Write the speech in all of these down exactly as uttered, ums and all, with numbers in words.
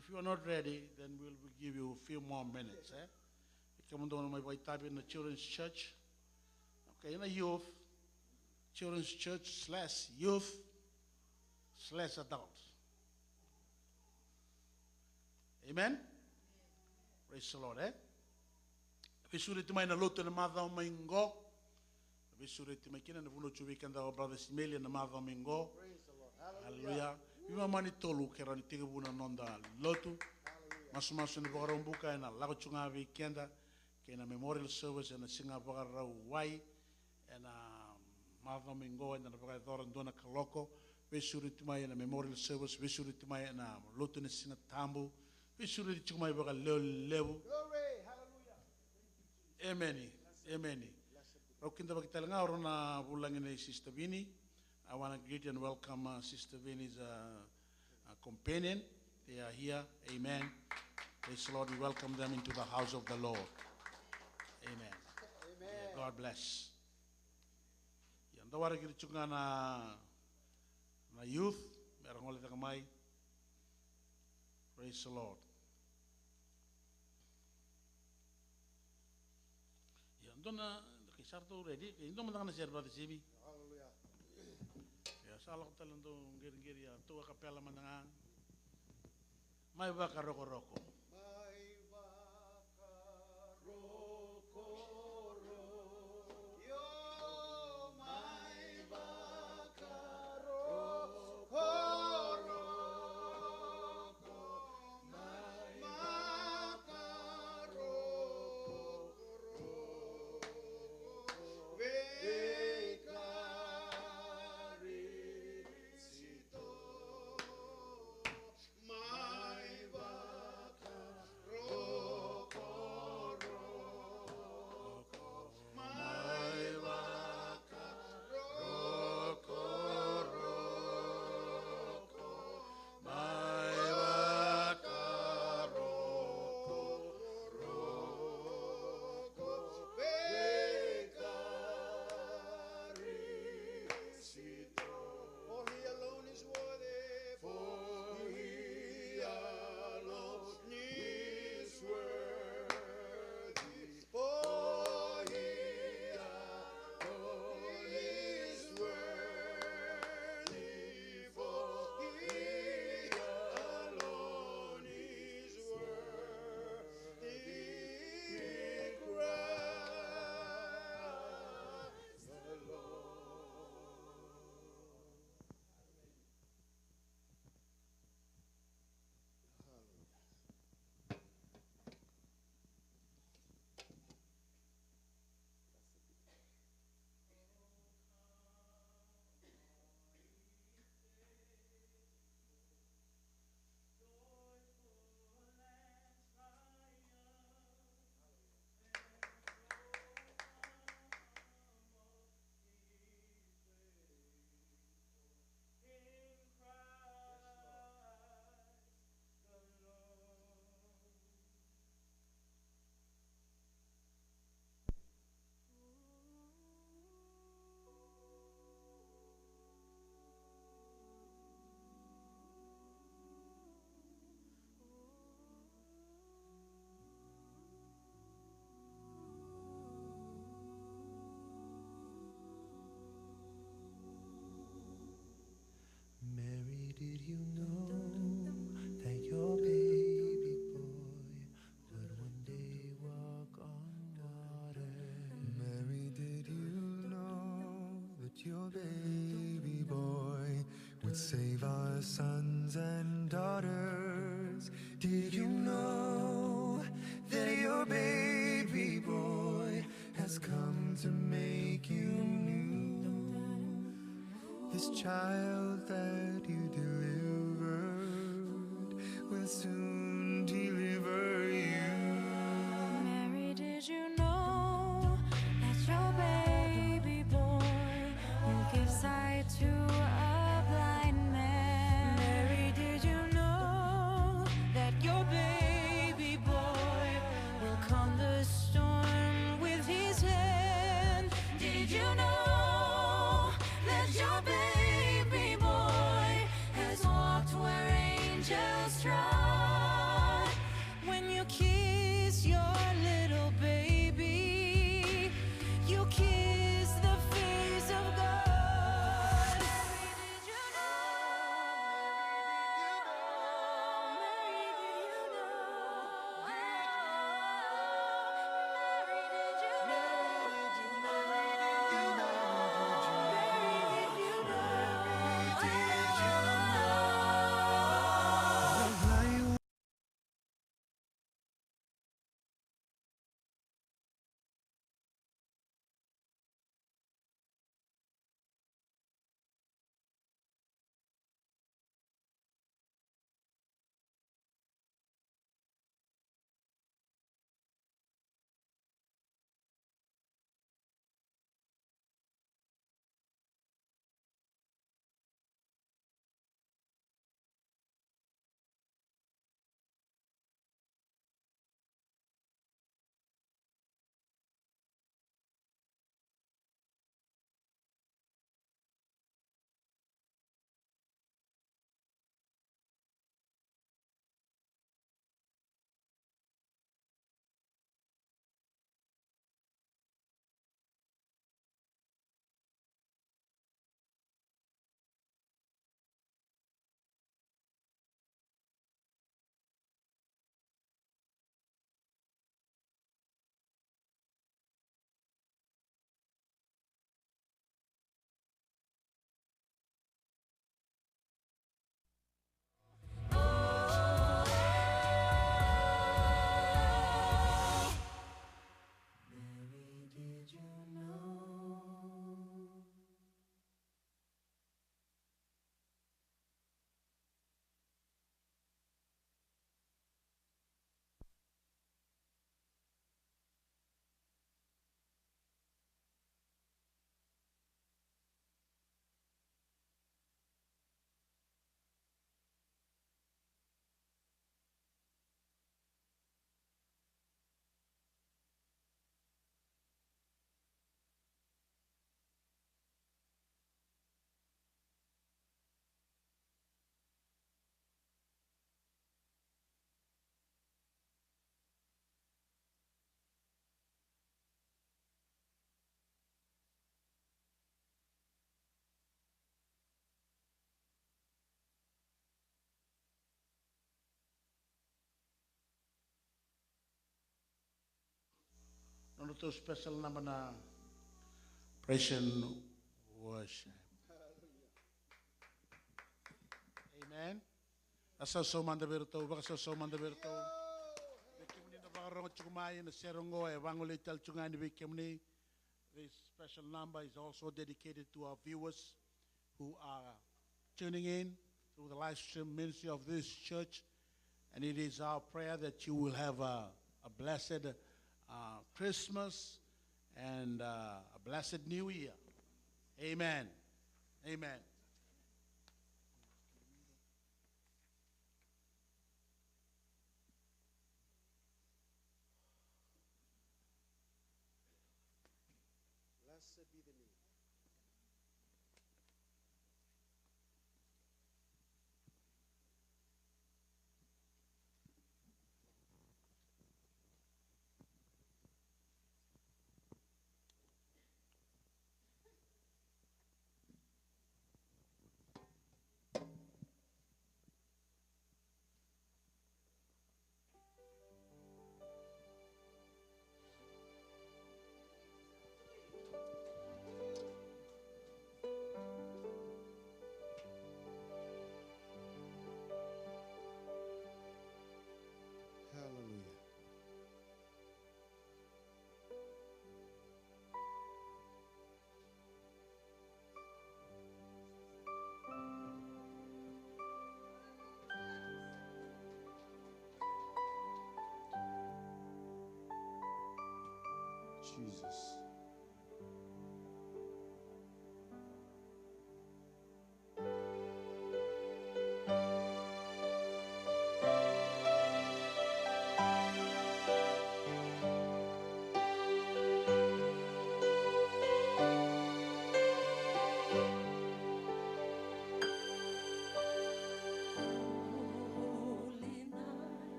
If you are not ready, then we'll, we'll give you a few more minutes, eh? Kemudou na mai vakaitavi na Children's Church. Okay, na youth. Children's Church slash youth slash adult. Amen? Praise the Lord, eh? Veisureti mai na lotu ena macawa mai qo. Veisureti mai kina na vunau tu vei keda o Brother Simeli ena macawa mai qo. Praise the Lord. Hallelujah. Hallelujah. Veimama ni tolu ke rawa ni tekivu na noda lotu. Hallelujah. Masumasu ena Vakaraubuka ena lako tu ga vei keda kei na memorial service ena siga Vakarauwai. Ena macawa mai qo eda na vakayacora dua na kaloko. Veisureti mai ena memorial service, veisureti mai ena lotu ena Siga Tabu. Veisureti tiko mai vakalevulevu. Glory, hallelujah. Emeni. Emeni. Rau kidavaki tale ga o rau na vulagi nei Sister Vini. I wanna greet and welcome, uh, Sister Vini's, uh, uh, companion. They are here. Amen. Praise the Lord. We welcome them into the house of the Lord. Amen. Amen. Yeah, God bless. Ia, da waraki ira tiko ga na, na youth, me ra gole cake mai. Praise the Lord. Ia, dua na, okay, sa ratou ready. Ia, dua mada ga na share, Brother Simi. Hallelujah. Ia, sa lako tale dua qiriqiri, ia, tou a capella mada ga. Mai vakarokoroko. Mai vakarokoroko. Io, mai vakarokoroko. Mai vakarokoroko. Vei Karisito. Mai vakarokoroko, mai vakarokoroko, mai vakarokoroko, vei Karisito. For he alone is worthy. For he alone is worthy. For he alone is worthy. For he alone is worthy. Christ the Lord. Mary, did you know that your baby boy would one day walk on water? Mary, did you know that your baby boy would save our sons and daughters? Did you know that your baby boy has come to make you new? This child that you delivered will soon deliver you. Mary, did you know that your baby boy will give sight to a blind man? Mary, did you know that your baby boy will calm the storm with his hand? Did you know that your baby boy has walked where angels trod? Ratou special number na praise and worship. Amen. A sausau mada vei iratou, vakasausau mada vei iratou. Vei kemuni na vakarorogo tiko mai na sere oqo, e vagolei tale tiko ga yani vei kemuni. This special number is also dedicated to our viewers who are tuning in through the live stream ministry of this church. And it is our prayer that you will have a, a blessed, uh, Christmas and, uh, a blessed New Year. Amen. Amen. Blessed be the name. Hallelujah. Jesus.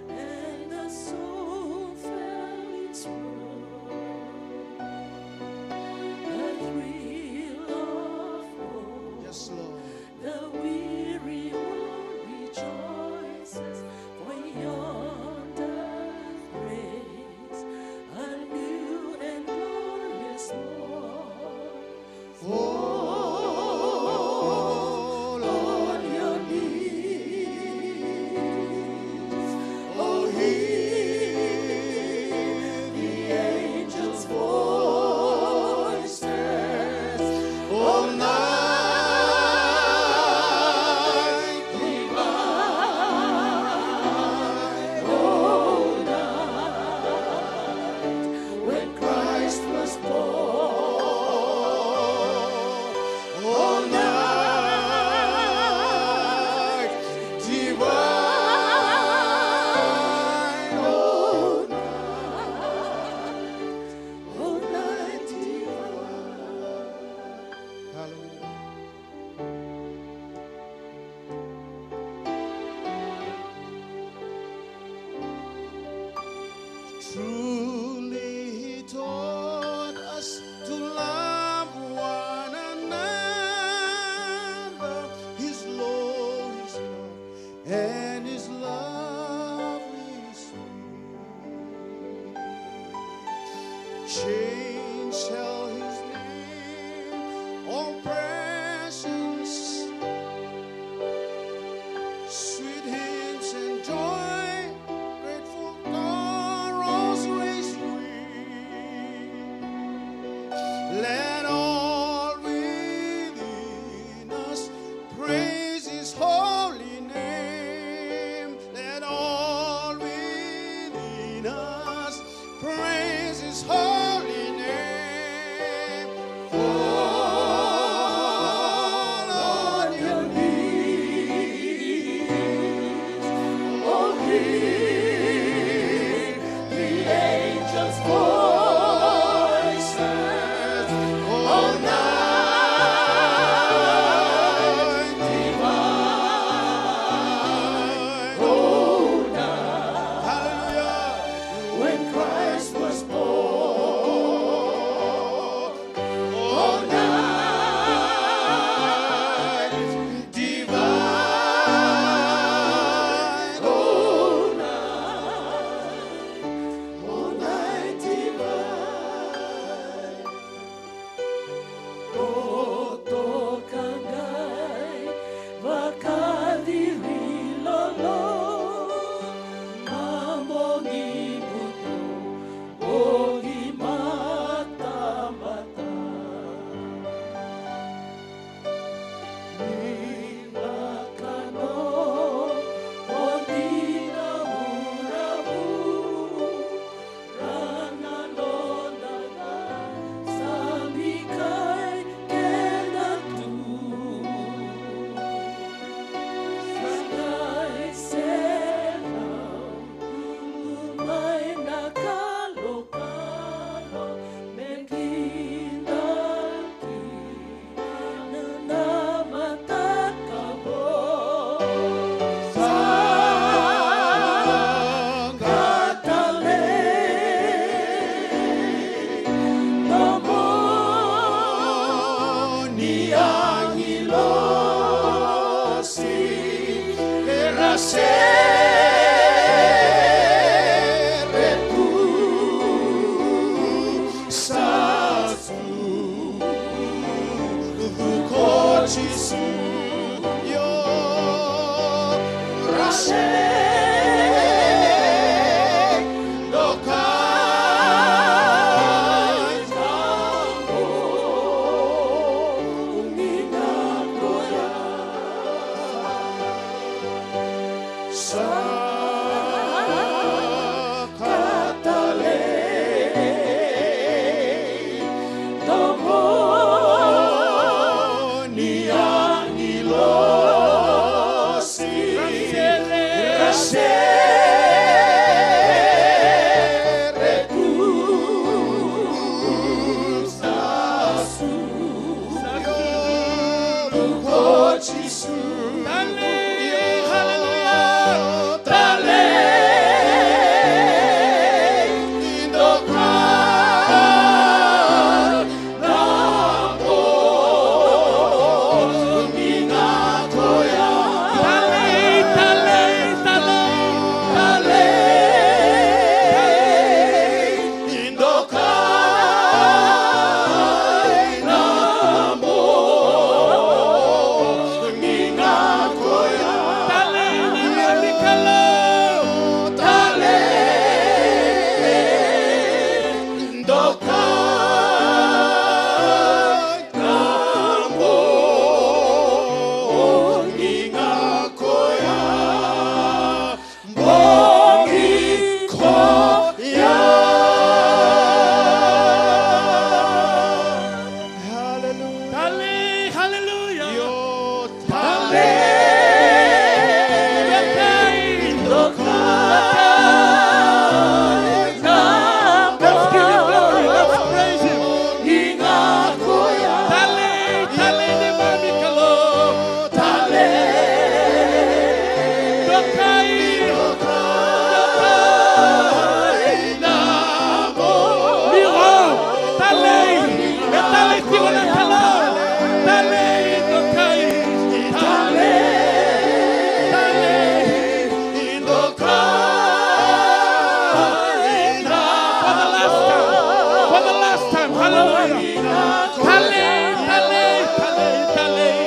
And the soul felt its worth. A thrill of hope. Yes, Lord. The weary one rejoices, for yonder praise a new and glorious morn. Fall on your knees. Oh, hear the angels' voices. Oh, night divine. Oh, night. When Christ was born, oh night divine, oh night, oh night divine. Hallelujah. Truly he taught us to love one another. His law is love, and his love is Change shall his name, all presence, sweet hymns and joy, grateful chorus raise we. Let all within us praise his holy name. Let all within us praise his holy name. Fall on your knees. Oh, hear the angels' voices. Oh, night Hallelujah. Talei, hallelujah. Talei, dokai, dokai. Let's give him glory. Let's praise him. Talei, talei ni mami Kalou. Talei, dokai, dokai. Miro, talei, e talei tiko na Kalou. Talei, dokai, talei, talei, dokai. For the last time, for the last time, hallelujah. Talei, talei, talei, talei.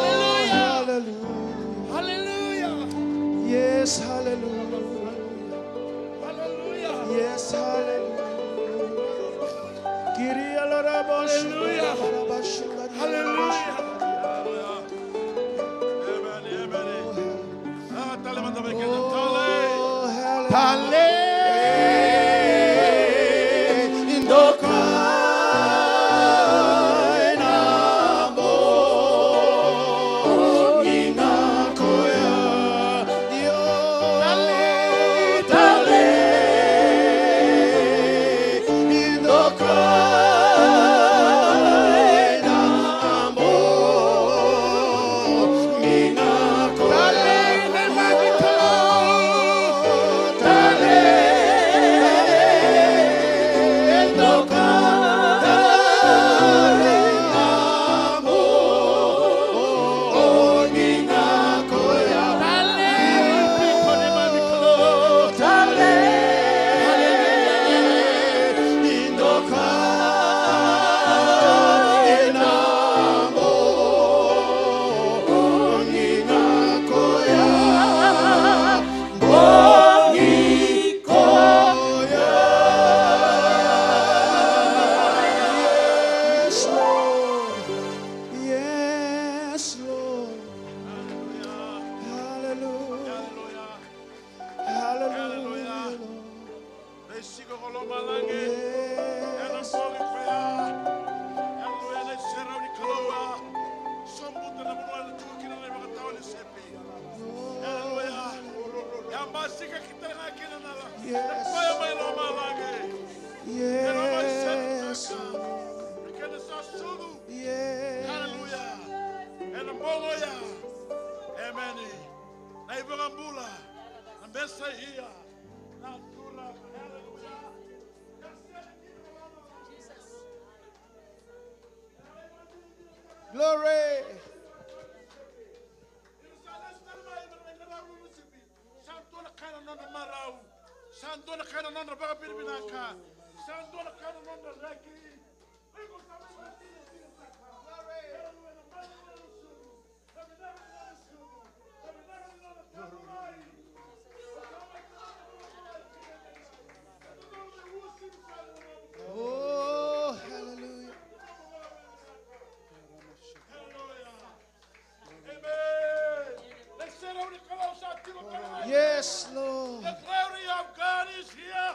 Hallelujah. Hallelujah. Hallelujah. Yes, hallelujah. Hallelujah. Yes, hallelujah. Kiria la rabo. Hallelujah. Hallelujah. Amen, amen. Ah, talei mada vei keda, talei. Oh, hallelujah. Talei. Dokai na bogi na koya. Io, talei, talei, dokai na bogi na koya. Talei, talei, talei, dokai na bogi na koya. Talei, talei, dokai na bogi na koya. Bogi koya. Yes, Lord. Yes, Lord. Hallelujah. Hallelujah. Hallelujah, Lord. Veisiko ko lomalagi. Yes. Ena bogi koya. Hallelujah, na iserau ni Kalou. Sobuta na vanua ena tu kina na ivakatawa ni sepi. Hallelujah. E a basika kina ga kina na la. Yes. Na koya mai lomalagi. Yes. Ena mai sere taka. Na kena sa sucu. Yes. Hallelujah. Ena bogi oya. Amen. Na iVakabula. Na Mesaia. Na Turaga. Hallelujah. Glory. Sa dua na ka na nodra marau. Sa dua na ka na nodra vakavinavinaka. Sa dua na ka na nodra reki. Oh, hallelujah. Yes, Lord. The glory of God is here.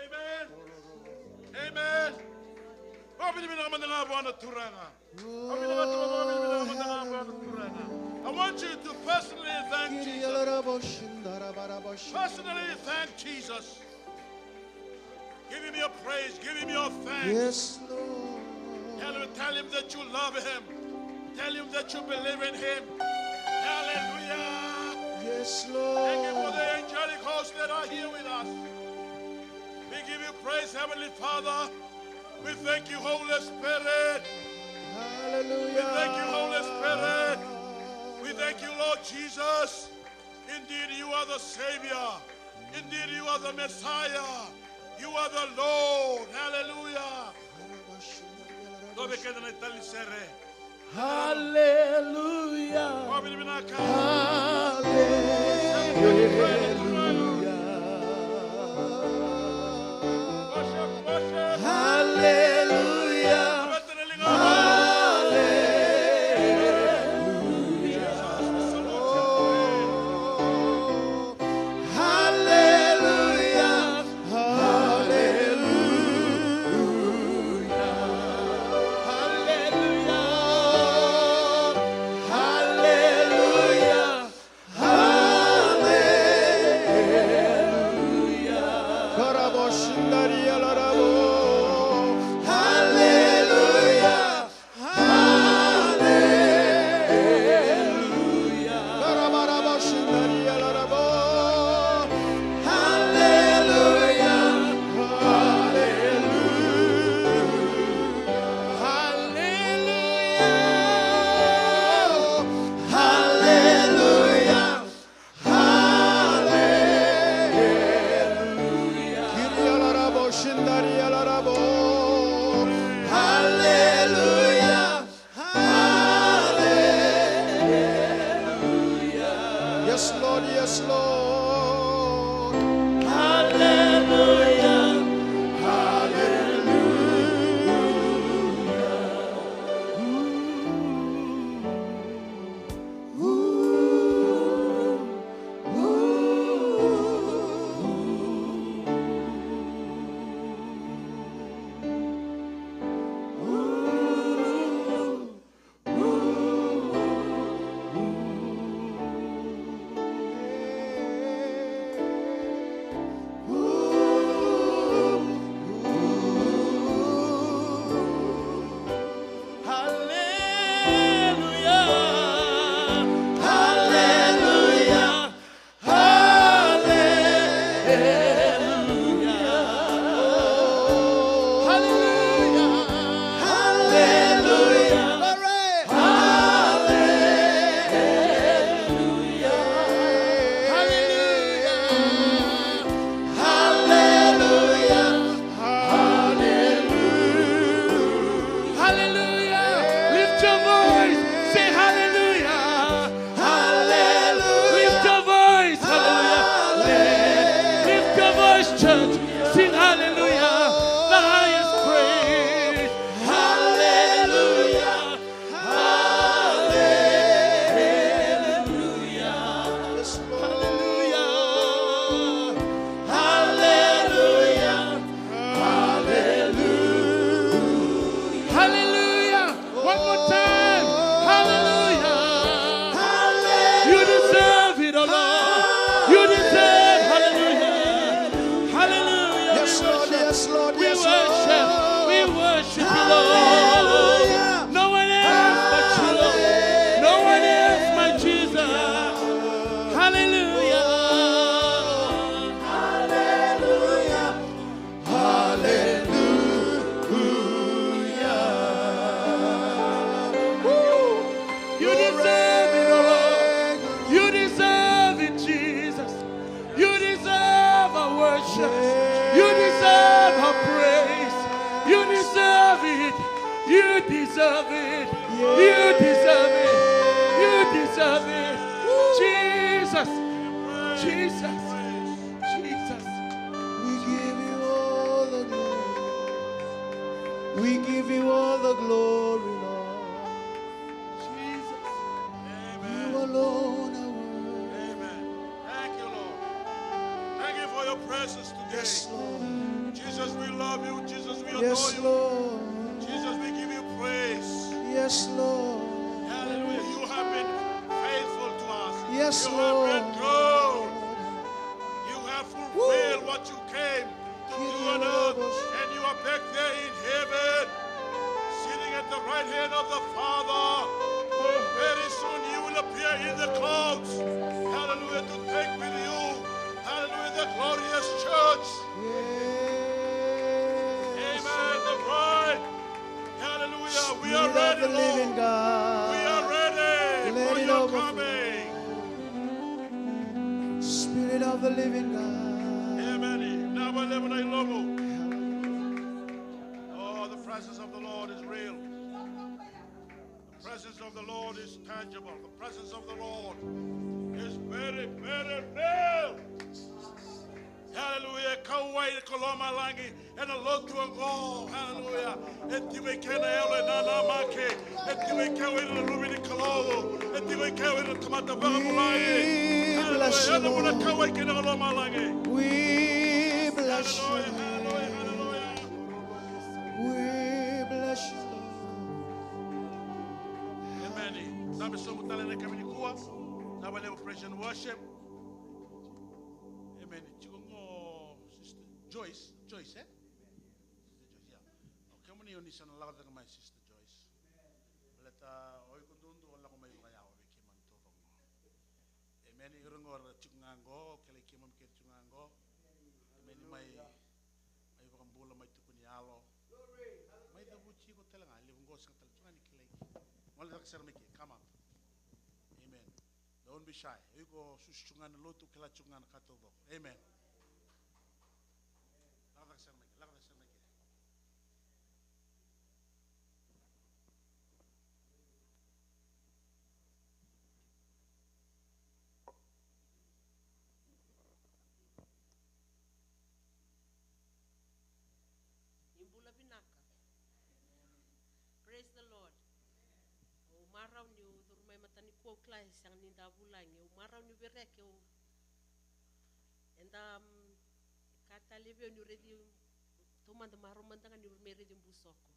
Amen. Amen. Vakavinavinaka mada ga vua na Turaga. Vakavinavinaka, vakavinavinaka mada ga vua na Turaga. I want you to personally thank Jesus. Personally thank Jesus. Give him your praise. Give him your thanks. Yes, Lord. Tell him, tell him that you love him. Tell him that you believe in him. Hallelujah. Yes, Lord. Thank you for the angelic hosts that are here with us. Praise Heavenly Father. We thank you, Holy Spirit. Hallelujah. We thank you, Holy Spirit. We thank you, Lord Jesus. Indeed, you are the Savior. Indeed, you are the Messiah. You are the Lord. Hallelujah. Dou vei keda na italisere. Hallelujah. Hallelujah. Hallelujah. Hallelujah. Hallelujah. Hallelujah. Hallelujah. Hallelujah. Karabo shindaria larabo. Hallelujah. Hallelujah. Karabarabo shindaria larabo. Hallelujah. Hallelujah. Hallelujah. Hallelujah. Hallelujah. Kiria larabo shindaria larabo. Hallelujah. Hallelujah. Yes, Lord, yes, Lord. Hallelujah. Hallelujah. Hallelujah. Hallelujah. Hallelujah. Hallelujah. Hallelujah. Glory. Hallelujah. Hallelujah. Hallelujah. Hallelujah. Hallelujah. Lift your voice. Say hallelujah. Hallelujah. Lift your voice. Hallelujah. Lift your voice, church. Sing hallelujah. The highest praise. Hallelujah. Hallelujah. Hallelujah. Hallelujah. Hallelujah. Hallelujah. One more time. Hallelujah. Hallelujah. You deserve it, oh Lord. You deserve, hallelujah. Hallelujah. Yes, Lord. Yes, Lord. We worship. We worship you, Lord. Hallelujah. No one else but you, Lord. No one else but Jesus. Hallelujah. Hallelujah. Hallelujah. Woo. You deserve it, oh Lord. You deserve it, Jesus. You deserve our worship. You deserve our praise. You deserve it. You deserve it. You deserve it. You deserve it. Jesus. Jesus. Jesus. We give you all the glory. We give you all the glory, Lord. Jesus. Amen. You alone are worthy. Amen. Thank you, Lord. Thank you for your presence today. Yes, Lord. Jesus, we love you. Jesus, we adore you. Yes, Lord. Jesus, we give you praise. Yes, Lord. Hallelujah. You have been faithful to us. Yes, Lord. You have been good. You have fulfilled what you came to do on earth, and you are back there in heaven, sitting at the right hand of the Father. Very soon you will appear in the clouds. Hallelujah, to take with you, hallelujah, the glorious church. the living God. Emeni. Vinaka vakalevu na ilovo. Oh, the presence of the Lord is real. The presence of the Lord is tangible. The presence of the Lord is very, very real. Hallelujah. Kauwai ko lomalagi ena lotu oqo. Hallelujah. E tiko i ke na yalo e nanamaki. E tiko i ke o ira na luve ni Kalou. E tiko i ke o ira na tamata vakabulai. We bless you, Lord. Hallelujah. Ena vuna kauwai kina ko lomalagi. We bless you. Hallelujah, hallelujah, hallelujah. We bless you, Lord. Emeni. Sa me sobu tale na kemuni kua. Sa valevu praise and worship. Emeni. Tiko qo Sister Joyce. Joyce, e? Sister Joyce, ia. O kemuni o ni sa na lako cake mai, Sister Joyce. Baleta o iko duadua o lako mai vakayawa vei keimami taucoko. Emeni. Ira qo ra tiko ga qo, o kilai keimami kece tiko ga qo. Emeni. Mai, mai vakabula, mai tukuni yalo. Mai cavuti iko tale ga, levu qo sega tale tu ga ni kilai. Gole cake sara mai ke, come up. Amen. Don't be shy. O iko susu tiko ga na lotu, kila tiko ga na ka taucoko. Amen. Lako cake sara mai ke, lako cake sara mai ke. Ni bula vinaka. Praise the Lord. Au marau niu curu mai matanikua, au kila e sega ni da vulagi. Au marau niu via reki, au, eda, mm, ka tale vei au niu raici, taumada marau mada ga niu mai raici busoko.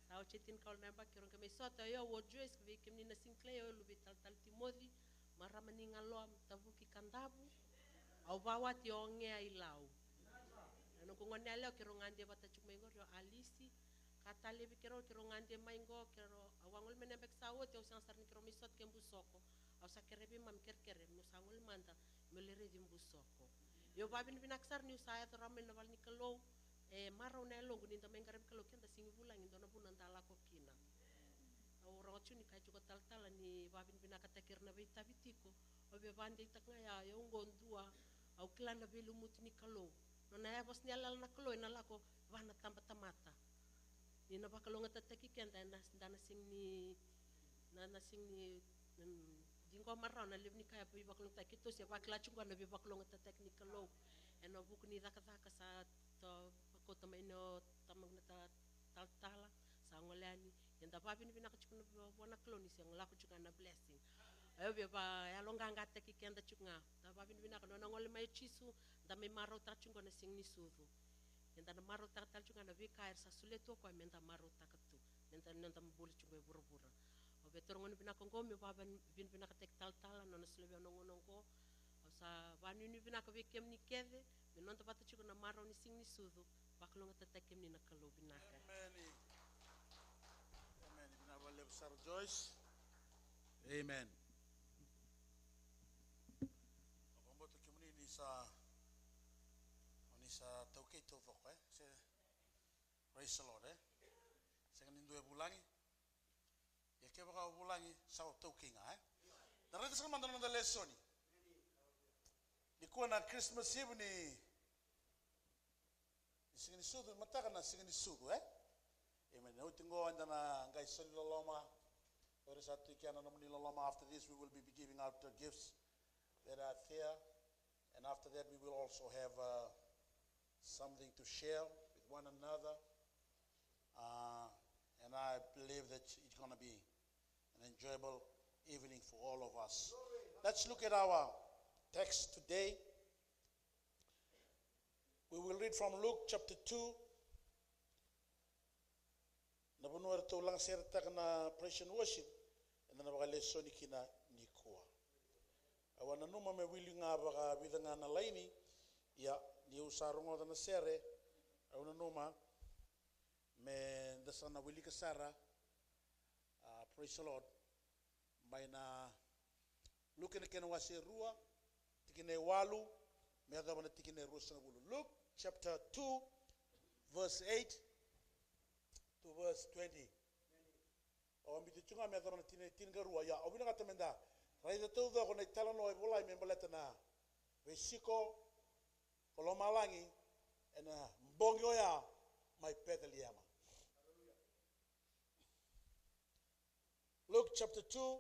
Sa oti e tinikawalu na yabaki keirau qai mai sota, o yau o Joyce, vei kemuni na sega ni kila, o yau luve i Talatala Timoci, marama ni Galoa, Tavuki, Kadavu. Au vakawati o Gea i Lau. Na noqu goneyalewa keirau gade vata tiko mai qori, o Alisi. Ka tale vei keirau, keirau gade mai qo, keirau, au a gole mai na yabaki sa oti, au sega sara ni keirau mai sota ke busoko. Au sa kerea vei mami kerekere, meu sa gole mada, meu lai raici busoko. Io, vakavinavinaka sara niu sa yaco rawa mai na vale ni Kalou. E marau na yaloqu ni da mai qaravi Kalou, keda sega ni vulagi, dua na vuna da lako kina. Au rogo tiko ni kaya tiko o talatala ni vakavinavinakataki ira na veitavi tiko. Au via vakadeitaka ga ya, o yau qo dua, au kila na veilumuti ni Kalou. Nona yavosa ni yalayala na Kalou ena lako vua na tabatamata. Ni na vakalougatataki keda, eda na, da na sega ni, na, na sega ni, mm, ciqoma rawa na levu ni ka e veivakalougatataki. Keitou se vakila tiko qo na veivakalougatataki ni Kalou ena vuku ni cakacaka sa vakauta mai na tamaqu na ta-, talatala, sa gole yani. Eda vakavinavinaka tiko na vua na Kalou ni se lako tiko ga na blessing. Au via vakayaloqaqataki keda tiko ga. Da vakavinavinaka nona gole mai o Jisu, da mai marautaka tiko qo na Siga ni Sucu. Eda na marautaka tale tiko ga na veika era sa solia tu o koya meda marautaka tu. Meda, meda bula tiko e vuravura. Au via taura gauna vinaka oqo meu vakavinavinakataki talatala nona solia vei au na gauna oqo. Au sa vakanuinui vinaka vei kemuni kece, me noda vata tiko na marau ni Siga ni Sucu, vakalougatataki kemuni na Kalou vinaka. Emeni. Emeni. Vinaka vakalevu sara Joyce. Amen. Au vakabauta kemuni ni sa, ni sa taukei taucoko, e? Se, praise the Lord, e? Sega ni dua e vulagi. Ia kevaka o vulagi, sa o taukei ga, e? Da raica sara mada na noda lesoni. Nikua na Christmas Eve ni, ni Siga ni Sucu, mataka na Siga ni Sucu, e? Amen. Oti qo eda na qai soli loloma. O ira sa tu i kea na nomuni loloma. After this, we will be giving out the gifts that are there. And after that, we will also have, uh, something to share with one another. Uh, and I believe that it's gonna be an enjoyable evening for all of us. Let's look at our text today. We will read from Luke chapter two. Na vanua eratou lagaseretaka na praise and worship, eda na vakalesoni kina nikua. Au a nanuma me wili ga vakavica ga na laini, ia niu sa rogoca na sere, au nanuma me da sa na wilika sara, a, praise the Lord. Mai na Luke na kena wase rua, tikina e walu me yacova na tikina e ruasagavulu. Luke chapter two, verse eight to verse twenty. Au a biuta tu ga me yacova na tikina e tinikarua. Ia, au vinakata meda raica taucoko na italanoa e volai me baleta na Veisiko ko lomalagi ena bogi oya mai Peceliema. Luke chapter two,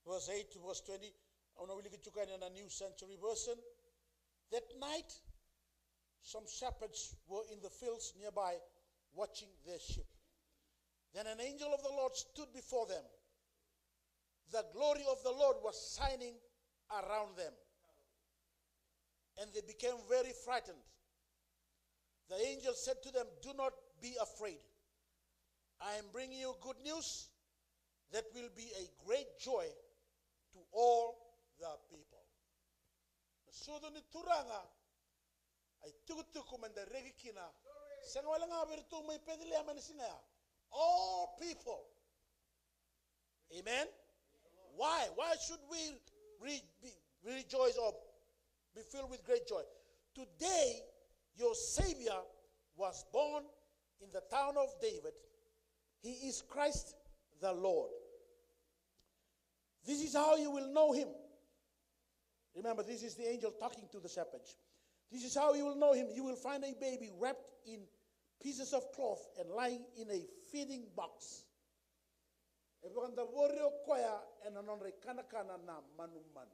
verse eight to verse twenty. Au na wilika tiko yani na New Century Version. That night, some shepherds were in the fields nearby watching their sheep. Then an angel of the Lord stood before them. The glory of the Lord was shining around them, and they became very frightened. The angel said to them, "Do not be afraid. I am bringing you good news that will be a great joy to all the people." Na sucu ni Turaga, a itukutuku meda reki kina. Sega wale ga vei iratou mai Peceliema ena siga ya. All people. Amen. Why? Why should we re- be, rejoice or be filled with great joy? Today, your Savior was born in the town of David. He is Christ the Lord. This is how you will know him. Remember, this is the angel talking to the shepherds. This is how you will know him. You will find a baby wrapped in pieces of cloth and lying in a feeding box. E vakadavori o koya ena nodra ikanakana na manumanu.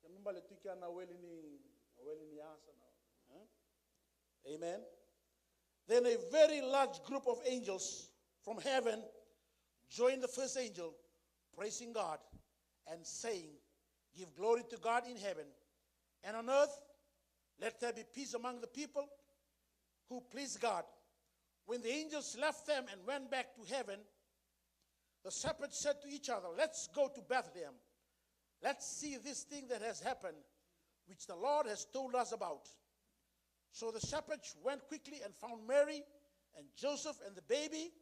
Kena ibalebale tu kina na wele ni, na wele ni yasa na, eh? Amen. Then a very large group of angels from heaven joined the first angel, praising God and saying, "Give glory to God in heaven, and on earth let there be peace among the people who please God." When the angels left them and went back to heaven, the shepherds said to each other, "Let's go to Bethlehem. Let's see this thing that has happened, which the Lord has told us about." So the shepherds went quickly and found Mary and Joseph and the baby,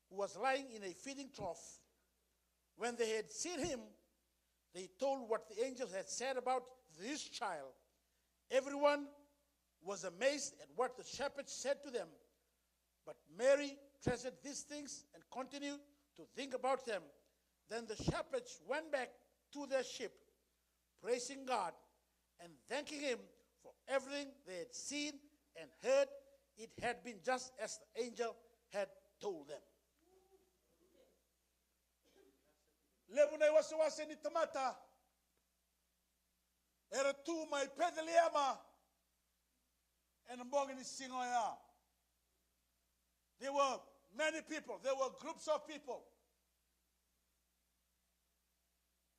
who was lying in a feeding trough. When they had seen him, they told what the angel had said about this child. Everyone was amazed at what the shepherds said to them. But Mary treasured these things and continued to think about them. Then the shepherds went back to their sheep, praising God and thanking him for everything they had seen and heard. It had been just as the angel had told them. Levu na iwasewase ni tamata era tu mai Peceliema ena bogi ni siga oya. There were many people, there were groups of people.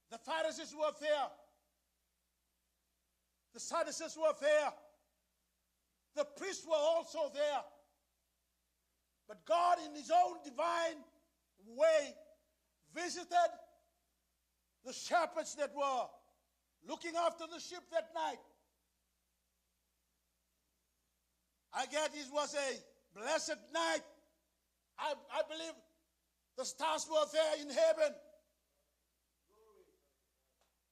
The Pharisees were there. The Sadducees were there. The priests were also there. But God, in his own divine way, visited the shepherds that were looking after the sheep that night. I guess it was a blessed night. I, I believe the stars were there in heaven.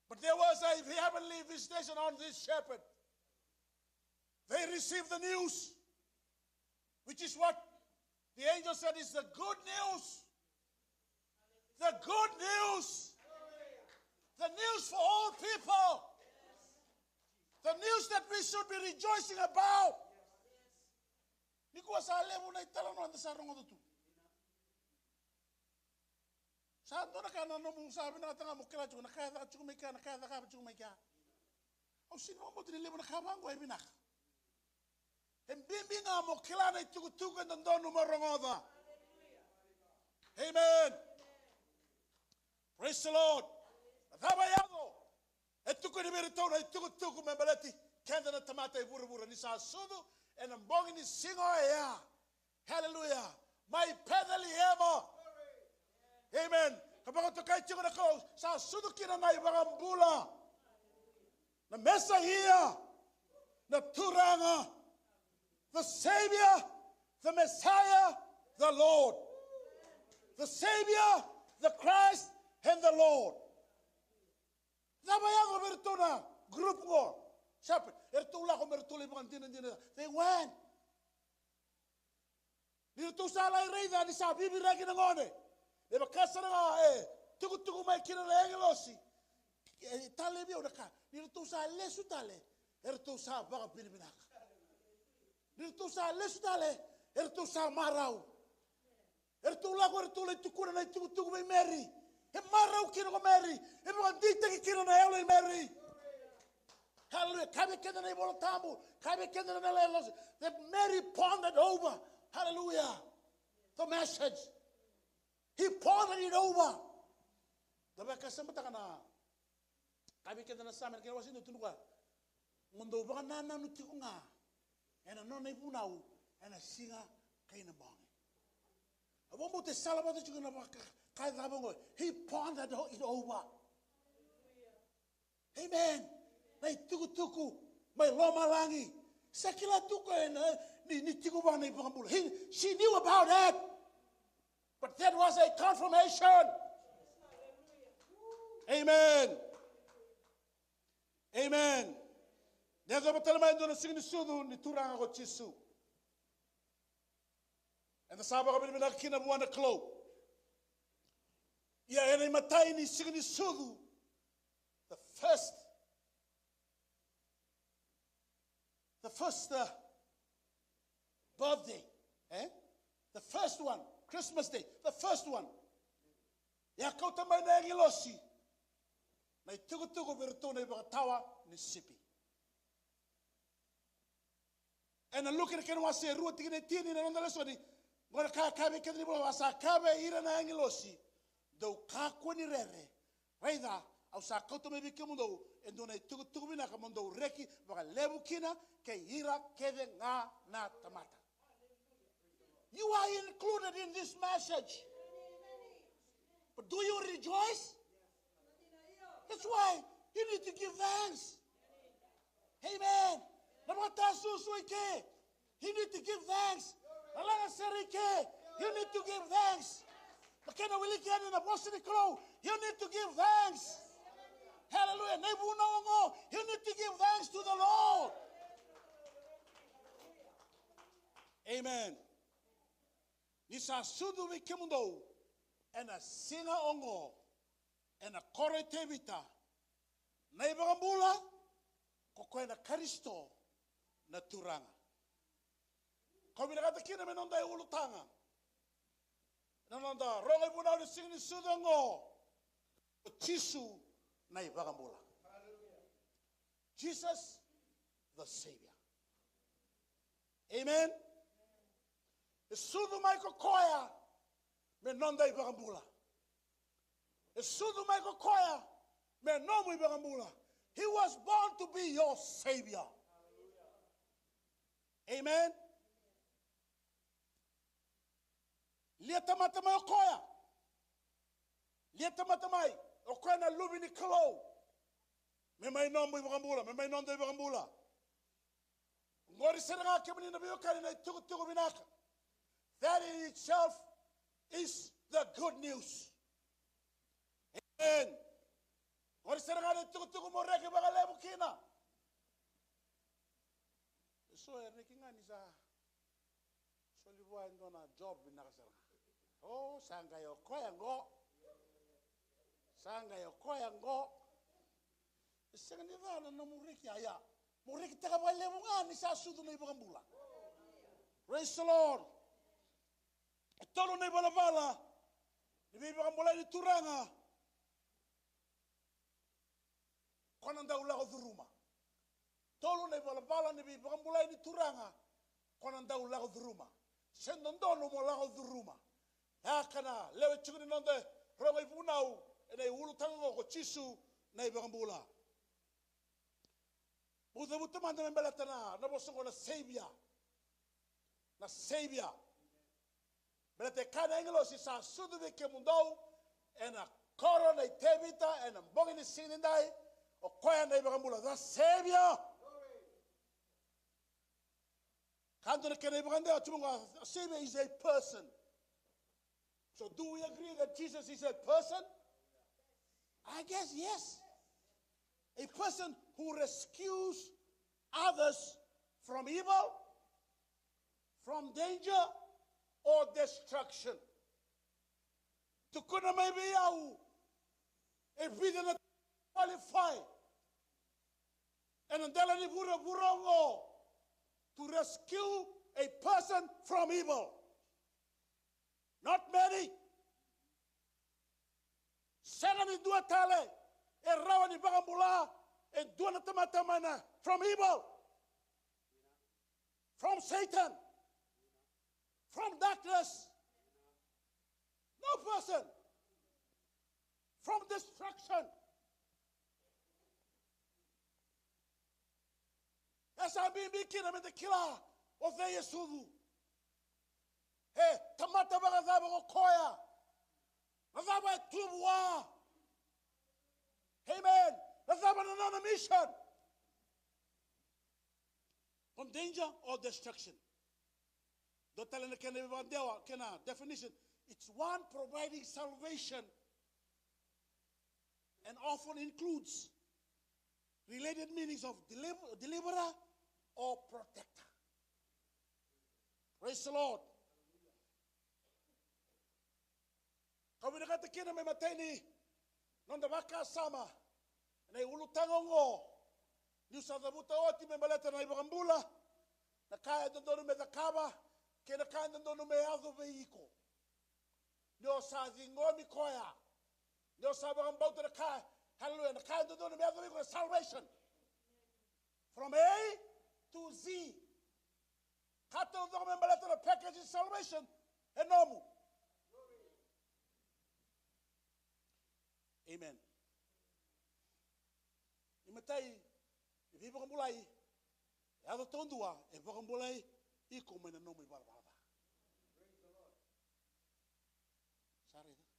But there was a heavenly visitation on this shepherd. They received the news, which is what the angel said is the good news. The good news. The news for all people. The news that we should be rejoicing about. Nikua sa levu na italanoa eda sa rogoca tu. Sa dua na ka na nomu sa vinakata ga mo kila tiko na ka e caka tiko mai kea, na ka e cakava tiko mai kea. Au sega ni vakabauta ni levu na ka vaqo e vinaka. E bibi ga mo kila na itukutuku e dodonu mo rogoca. Amen. Praise the Lord. Na cava e yaco? E tukuni vei iratou na itukutuku me baleti keda na tamata e vuravura ni sa sucu ena bogi ni siga oya. Hallelujah. Mai Peceliema. Amen. Ka vakatokai tiko na Kalou, sa sucu kina na iVakabula. Na Mesaia, na Turaga, the Savior, the Messiah, the Lord. The Savior, the Christ, and the Lord. Cava e yaco vei iratou na group qo? Shepherd, eratou lako me ratou lai vakadinadina. They went. Ni ratou sa lai raica ni sa viviraki na gone. Me vaka sara ga e tukutuku mai kina na agilosi. e talevi au na ka, ni ratou sa lesu tale, eratou sa vakavinavinaka. Ni ratou sa lesu tale, eratou sa marau. Eratou lako, eratou lai tukuna na itukutuku vei Meri. E marau kina ko Meri. E vakadeitaki kina na yalo i Meri. Hallelujah. Kaya vei keda na iVola Tabu, kaya vei keda na yalo, that Mary pondered over. Hallelujah. The message. He pondered it over. Da vakasamataka na Kaya vei keda na Same ena kena wase dua, tukuna o koya, mo dou vakanananu tiko ga ena nona ivunau ena siga kei na bogi. A vakabauta e salavata tiko na vaka, ka e cava oqo. He pondered it over. Amen. Na itukutuku mai lomalagi. Sa kila tu o koya ni, ni tiko vua na iVakabula. He, she knew about it. But that was a confirmation. Amen. Amen. Ni yacova tale mai e dua na siga ni sucu ni Turaga ko Jisu. Eda sa vakavinavinaka kina vua na Kalou. Ia ena imatai ni siga ni sucu, the first The first, uh, birthday, eh? The first one, Christmas Day, the first one. E a kauta mai na agilosi na itukutuku vei iratou na ivakatawa ni sipi. Ena Luke na kena wase rua tikina e tini na noda lesoni, qo na ka e kaya vei keda na iVola, a sa kaya vei ira na agilosi, dou kakua ni rere, raica, au sa kauta mai vei kemudou e dua na itukutuku vinaka mo dou reki vakalevu kina kei ira kece ga na tamata. You are included in this message. But do you rejoice? That's why you need to give thanks. Amen. Na vakatasuasua i ke, you need to give thanks. Na lagasere i ke, you need to give thanks. Na kena wiliki yani na vosa ni Kalou, you need to give thanks. Hallelujah. Na ivunau oqo, you need to give thanks to the Lord. Amen. Ni sa sucu vei kemudou ena siga oqo, ena koro i Tevita, na iVakabula, ko koya na Karisito na Turaga. Kau vinakata kina me noda iulutaga, na noda rogo ivunau ni siga ni sucu oqo, o Jisu na iVakabula. Jesus the Savior. Amen. E sucu mai ko koya me noda iVakabula. E sucu mai ko koya me nomu iVakabula. He was born to be your Savior. Amen. Lia tamata mai o koya. Lia tamata mai o koya na Luve ni Kalou. Me mai nomu iVakabula, me mai noda iVakabula. Qori sara ga, kemuni na veiwekani, na itukutuku vinaka. That in itself is the good news. Amen. Qori sara ga na itukutuku mo reki vakalevu kina. Eso e reki ga ni sa soli vua e dua na job vinaka sara ga. O, sa qai o koya qo. Sa qai o koya qo. E sega ni ca na nomu reki, ia. Mo rekitaka vakalevu ga ni sa sucu na iVakabula. Praise the Lord. E tolu na ivalavala ni veivakabulai ni Turaga ko na dau lako curuma. Tolu na ivalavala ni veivakabulai ni Turaga ko na dau lako curuma. Se dodonu mo lako curuma. E a ka na lewe tiko ni noda rogo ivunau ena iulutaga oqo, ko Jisu na iVakabula. Mo cavuta mada me baleta na, na vosa oqo na Savior. Na Savior. Baleta e kaya na agilosi, sa sucu vei kemudou ena koro nei Tevita ena bogi ni siga nidai, o koya na iVakabula, the Savior. Ka dua na kena ivakadewa tu qo, a Savior is a person. So do we agree that Jesus is a person? I guess yes. A person who rescues others from evil, from danger, or destruction. Tukuna mai vei au e vica na qualify ena dela ni vuravura oqo to rescue a person from evil. Not many. Sega ni dua tale e rawa ni vakabula e dua na tamata mai na from evil, from Satan, from darkness. No person. From destruction. E sa bibi kina me da kila o cei e sucu. E tamata vakacava ko koya? Na cava e tu vua? Amen. Na cava na nona mission? From danger or destruction. Dua tale na kena vakadewa, kena definition. It's one providing salvation and often includes related meanings of deliver, deliverer or protector. Praise the Lord. Ka vinakata kina me matai ni noda vakasama na iulutaga oqo, niu sa cavuta oti me baleta na iVakabula, na ka e dodonu me cakava kei na ka e dodonu me yaco vei iko. Ni o sa ciqomi koya, ni o sa vakabauta na ka, hallelujah, na ka e dodonu me yaco vei iko na salvation from A to Z. Ka taucoko me baleta na package of salvation e nomu. Amen. Imatai ni veivakabulai e yaco taudua, e vakabulai iko mai na nomu ivalavala ca. Sa raica?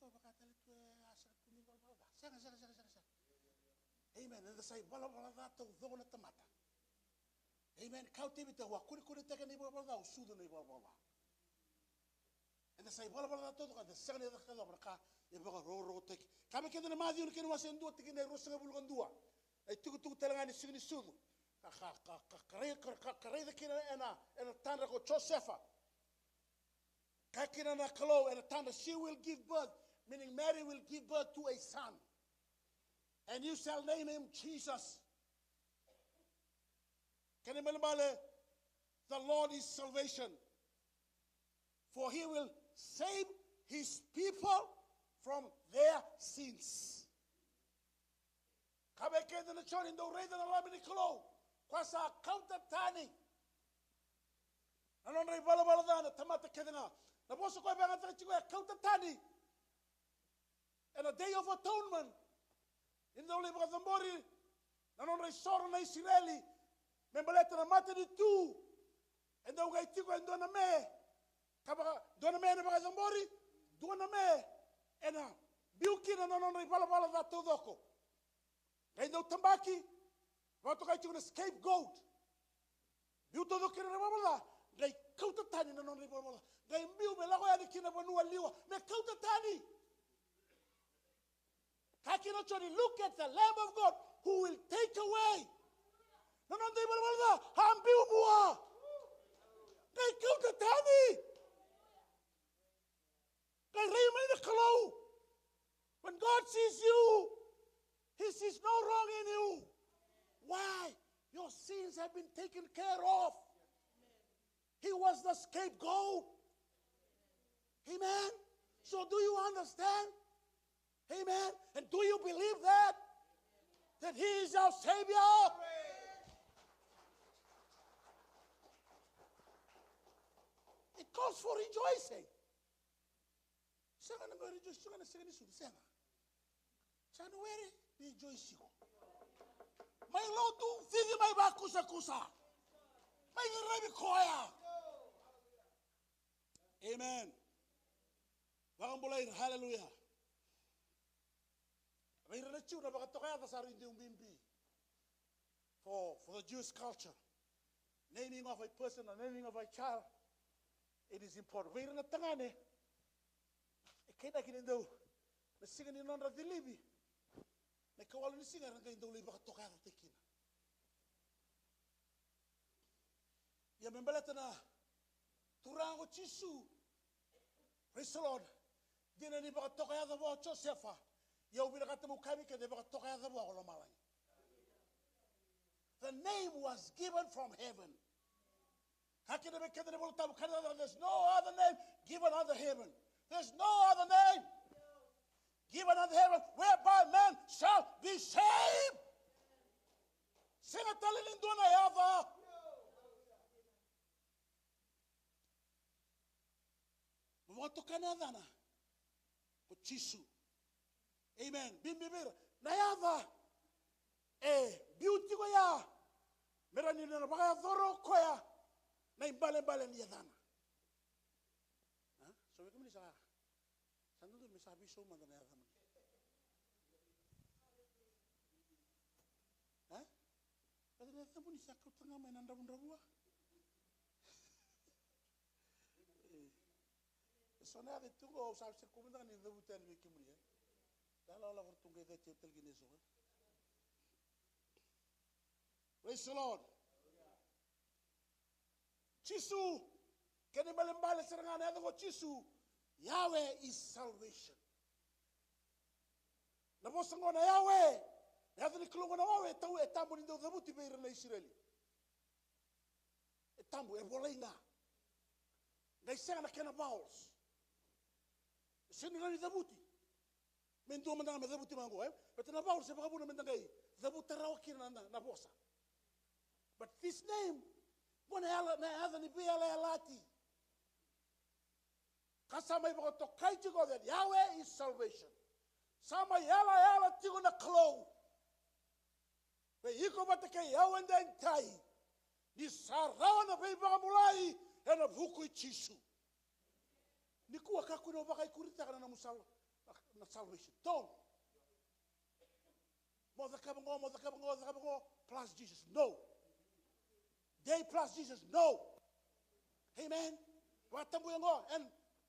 So vaka tale tu e a sega tu ni valavala ca. Sega, sega, sega, sega, sega. Amen. Eda sa ivalavala ca taucoko na tamata. Amen. Kau Tevita, au a kunekunetaki ena ivalavala ca, au sucu ena ivalavala ca. Eda sa ivalavala ca taucoko, eda sega ni yacova na ka e vakarokorokotaki. Ka me keda na Maciu na kena wase e dua, tikina e ruasagavulu ka dua. Na itukutuku tale ga ni siga ni sucu. Ka, ka, ka, ka, ka rai-, ka, ka, ka raica kina ena, ena tadra ko Josefa. Kaya kina na Kalou ena tadra, she will give birth, meaning Mary will give birth to a son. And you shall name him Jesus. Kena ibalebale, the Lord is salvation. For he will save his people from their sins. Ka vei keda na Joni, dou raica na Lami ni Kalou, koya sa kauta tani na nodra ivalavala ca na tamata kece ga. Na vosa koya e vakayagataka tiko ya, kauta tani. Ena Day of Atonement, ni dau lai vakacabori na nodra isoro na Isireli me baleta na matanitu. E dau qai tiko e dua na me, ka vaka, dua na me ena vakacabori, dua na me ena biu kina na nodra ivalavala ca taucoko. Qai dau tabaki, vakatokai tiko na scapegoat. Biu taucoko kina na ivalavala ca, qai kauta tani na nodra ivalavala ca. Qai biu me lako yani ki na vanua liwa, me kauta tani. Kaya kina Joni, look at the Lamb of God who will take away. Na noda ivalavala ca, a biu vua. Qai kauta tani. Qai rai mai na Kalou. When God sees you, he sees no wrong in you. Why? Your sins have been taken care of. He was the scapegoat. Amen. So do you understand? Amen. And do you believe that? That he is our Savior? It calls for rejoicing. Sega ni mai rejoice tiko ena sega ni sucu, sega. January, rejoice tiko. Mai lotu, cici mai vakusakusa. Mai qaravi koya. Amen. Vakabulai ira, hallelujah. Vei ira na Jiu na vakatokayaca sa rui deu bibi. For, for the Jewish culture, naming of a person, the naming of a child, it is important. Vei ira na tagane, e kainaki ni dau, na siga ni nodra cilivi, na ikawalu ni siga era qai dau lai vakatokayacataki kina. Ia me baleta na Turaga ko Jisu, praise the Lord. Dina ni vakatokayaca vua o Josefa, Ia au vinakata meu kaya vei keda, e vakatoka yaca vua ko lomalagi. The name was given from heaven. Ka kina vei keda na iVolatabu, ka na yaca, there's no other name given under heaven. There's no other name given under heaven whereby man shall be saved. Sega tale ni dua na yaca. Mo vakatoka na yacana ko Jisu. Amen. Bibi vei ira na yaca e biu tiko ya, me rawa ni na vakayacora o koya na ibalebale ni yacana. A? So vei kemuni sa, sa dodonu me sa veisau mada na yacamuni. A? Baleta na yacamuni sa kauta ga mai na dravudravua. E so na yaca e tu qo, au sa se kua mada ga ni cavuta yani vei kemuni, e. Sa lako, lako ratou qai cati au tale kina e so, e. Praise the Lord. Jisu, kena ibalebale sara ga na yaca qo Jisu. Yahweh is salvation. Na vosa qo na Yahweh, na yaca ni Kalou qo na Yahweh, e tau, e tabu ni dau cavuti vei ira na Isireli. E tabu, e volai ga. Qai sega na kena vowels. E sega ni rawa ni cavuti. Me dua mada ga me cavuti mai qo, e? Baleta na vowels e vakavuna meda qai cavuta rawa kina na, na, na vosa. But this name, qo na yala, na yaca ni veiyalayalati. Ka sa mai vakatokai tiko that Yahweh is salvation. Sa mai yalayala tiko na Kalou vei iko vata kei au edaidai, ni sa rawa na veivakabulai ena vuku i Jisu. Nikua kakua ni o vakaikuritaka na nomu sal-, na, na salvation. Don't. Mo cakava qo, mo cakava qo, cakava qo, plus Jesus. No. Dei plus Jesus. No. Amen. Vakatabuya qo and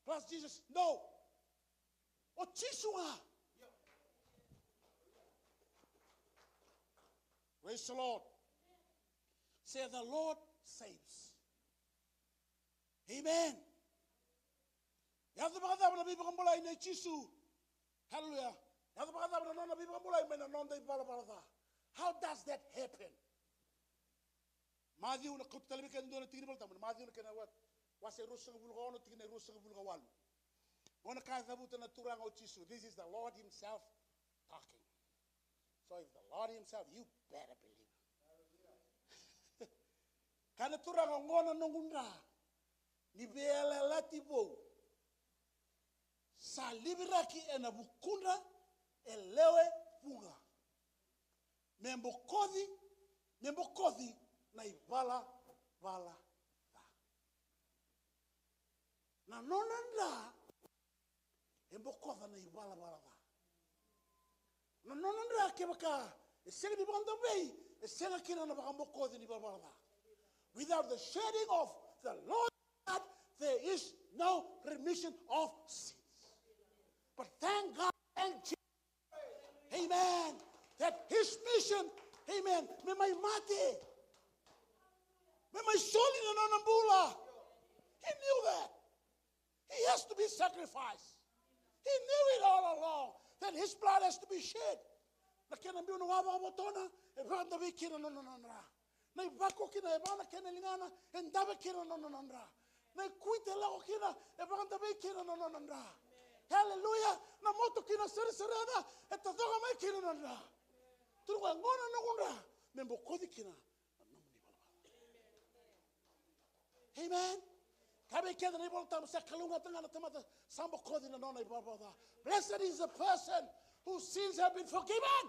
plus Jesus. No. O Jisu ga. Praise the Lord. Say, "The Lord saves." Amen. Yaco vakacava na veivakabulai nei Jisu? Hallelujah. Yaco vakacava na nona veivakabulai mai na noda ivalavala ca? How does that happen? Maciu, na kauta tale vei keda e dua na tiki ni Volatabu, na Maciu na kena wa-, wase ruasagavulu ka ono, tikina e ruasagavulu ka walu. Qo na ka e cavuta na Turaga o Jisu. This is the Lord himself talking. So if the Lord himself, you better believe. Kaya na Turaga, oqo na noqu dra ni veiyalayalati vou, sa liviraki ena vukudra e lewe vuqa, me bokoci, me bokoci na ivalavala ca. Na nona dra e bokoca na ivalavala ca. Na nona dra kevaka e sega ni vakadavei, e sega kina na vakabokoci ni valavala ca. Without the shedding of the Lord's blood, there is no remission of sins. But thank God, thank Jesus. Amen. That his mission, amen, me mai mate, me mai soli na nona bula. He knew that. He has to be sacrificed. He knew it all along that his blood has to be shed. Na kena biu na wa vakavotona, e vakadavei kina na nona dra. Na ivako kina e va na kena ligana, e dave kina na nona dra. Na ikuita e lako kina, e vakadavei kina na nona dra. Hallelujah. Na moto kina seresere, e tacoka mai kina na dra. Turaga, oqo na noqu dra me bokoci kina na nomuni valavala. Amen. Kaya vei keda na iVolatabu, sa kalougata ga na tamata sa bokoci na nona ivalavala ca. Blessed is the person whose sins have been forgiven.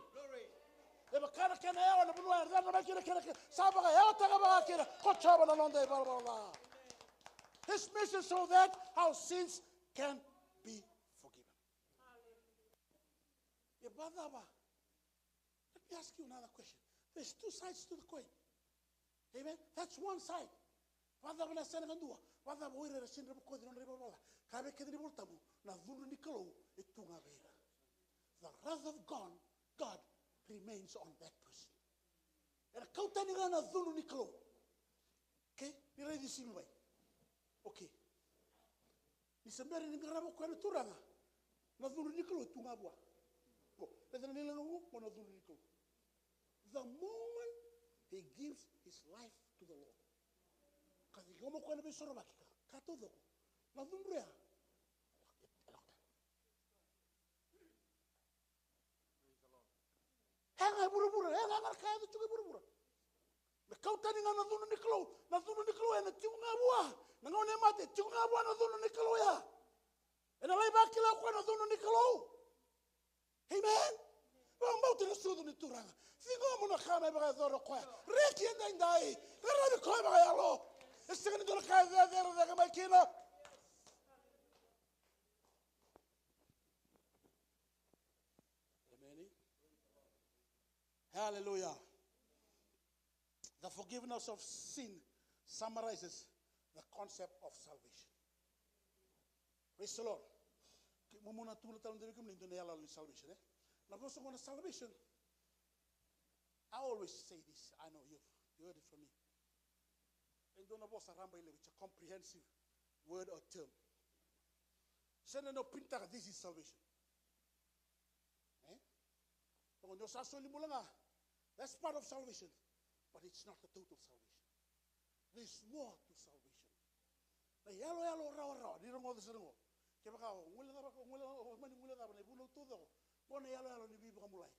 E vaka na kena yawa, na vanua e rerevaka mai kina na kena, sa vakayawataka vaka kina ko Jiova na noda ivalavala ca. His mission so that our sins can be forgiven. E vakacava? Let me ask you another question. There's two sides to the coin. Amen? That's one side. Vakacava na yasana kadua? Vakacava o ira era sega ni bokoci na nodra ivalavala ca? Kaya vei keda na iVolatabu, na cudru ni Kalou e tu ga vei ira. The wrath of God, God remains on that person. Ena kau tani ga na cudru ni Kalou. Okay? Ni raici Simi mai. Okay. Ni se bera ni qarava o koya na Turaga, na cudru ni Kalou e tu ga vua. Ko, raica na lewe ni lotu, ko na cudru ni Kalou. The moment he gives his life to the Lord. Ka ciqoma o koya na veisorovaki ka, ka taucoko. Na cudru ya. E lako tani. E ga e vuravura, e ga ga na ka e yaco tiko e vuravura. Me kau tani ga na cudru ni Kalou, na cudru ni Kalou ena tiko ga vua. Na gauna e mate, tiko ga vua na cudru ni Kalou ya. Ena lai vakila o koya na cudru ni Kalou. Amen. Vakabauta na sucu ni Turaga. Ciqoma na ka me vakayacora o koya. Reki edaidai. Qaravi koya vakayalo. E sega ni dua na ka e cecere cake mai kina. Amen. Hallelujah. The forgiveness of sin summarizes the concept of salvation. Praise the Lord. Ke mumu na tukuna tale dua vei kemuni dua na iyaloyalo ni salvation, e? Na vosa qo na salvation. I always say this. I know you've you heard it from me. E dua na vosa rabailevu, it's a comprehensive word or term. Sega ni o pinitaka, this is salvation. E? Oqo ni o sa soli bula ga. That's part of salvation, but it's not the total salvation. There's more to salvation. Na iyaloyalo rawarawa, ni rogoca sara oqo. Kevaka o guilecava, o guile, o mani guilecava na ivunau taucoko. Oqo na iyaloyalo ni veivakabulai.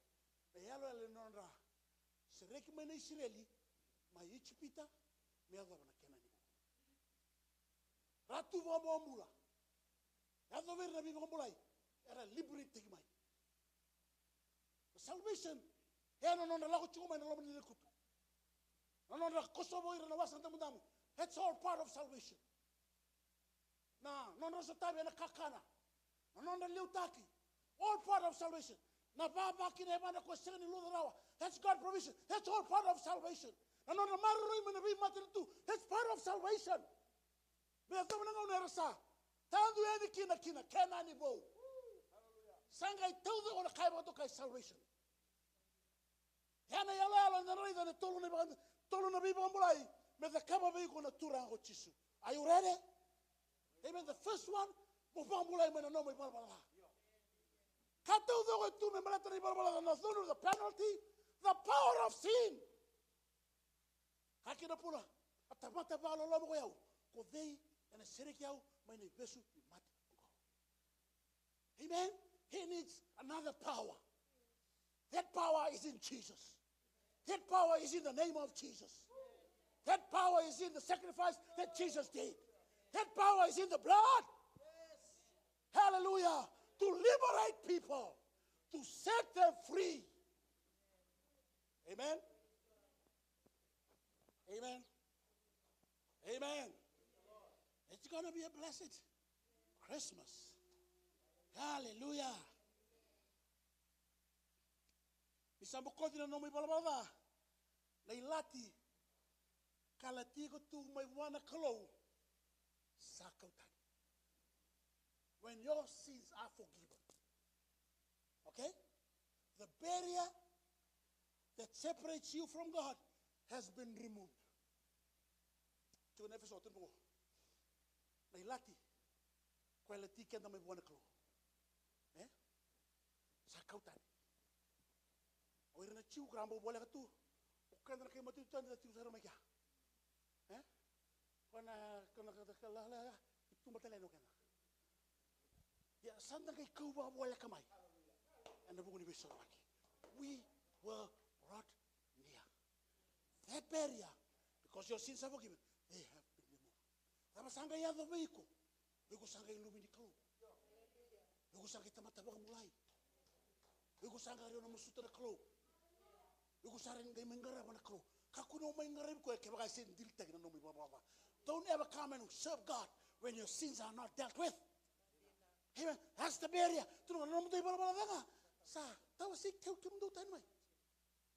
Na iyaloyalo ni nodra sereki mai na Isireli mai Ijipita me yacova na Kenani vou. Ra tu vakabobula. Yaco vei ira na veivakabulai, era liberate-taki mai. Na salvation, e na nodra lako tiko mai na loma ni lekutu. Na nodra kosova o ira na wasa damudamu. That's all part of salvation. Na nodra sotavi ena kakana. Na nodra liutaki. All part of salvation. Na vava kina e vana ko sega ni luca rawa. That's God provision. That's all part of salvation. Na nodra maroroi mai na veimatanitu. That's part of salvation. Me yacova na gauna era sa tadu yani kina kina Kenani vou. Sa qai taucoko na ka e vakatokai salvation. Ya na iyaloyalo eda na raica ena tolu na ivaka, tolu na veivakabulai me cakava vei iko na Turaga ko Jisu. Are you ready? Amen. The first one, mo vakabulai mai na nomu ivalavala ca. Ka taucoko e tu me baleta na ivalavala ca, na cudru, the penalty, the power of sin. Ka kina pula, a tamata vakaloloma ko yau, ko cei ena sereki au mai na ivesu ni mate oqo? Amen. He needs another power. That power is in Jesus. That power is in the name of Jesus. That power is in the sacrifice that Jesus did. That power is in the blood. Hallelujah. To liberate people, to set them free. Amen. Amen. Amen. It's gonna be a blessed Christmas. Hallelujah. Ni sa bokoci na nomu ivalavala ca, na ilati ka lati iko tu mai vua na Kalou sa kau tani. When your sins are forgiven. Okay? The barrier that separates you from God has been removed. Tiko na Efeso, tiko na ilati, ko e lati keda mai vua na Kalou. E? Sa kau tani. O ira na Jiu, ko ra bau voleka tu. O keda na kai matututani da tiko sara mai kea. E? Ko na, ko na, ko na, ko na, ko na, i tuba tale yani o keda. Ia, sa da qai kau vakavoleka mai. Ena vuku ni veisorovaki. We were brought near. That barrier, because your sins are forgiven, they have been removed. Cava sa qai yaco vei iko? Iko sa qai luve ni Kalou. Iko sa qai tamata vakabulai. Iko sa qai rawa ni masuta na Kalou. Iko sa rawa ni qai mai qarava na Kalou. Kakua ni o mai qaravi koya kevaka e sega ni dilitaki na nomu ivalavala ca. Don't ever come and serve God when your sins are not dealt with. Amen. That's the barrier. Tukuna na nomu ivalavala ca ga. Sa tawasei kemudou tani mai.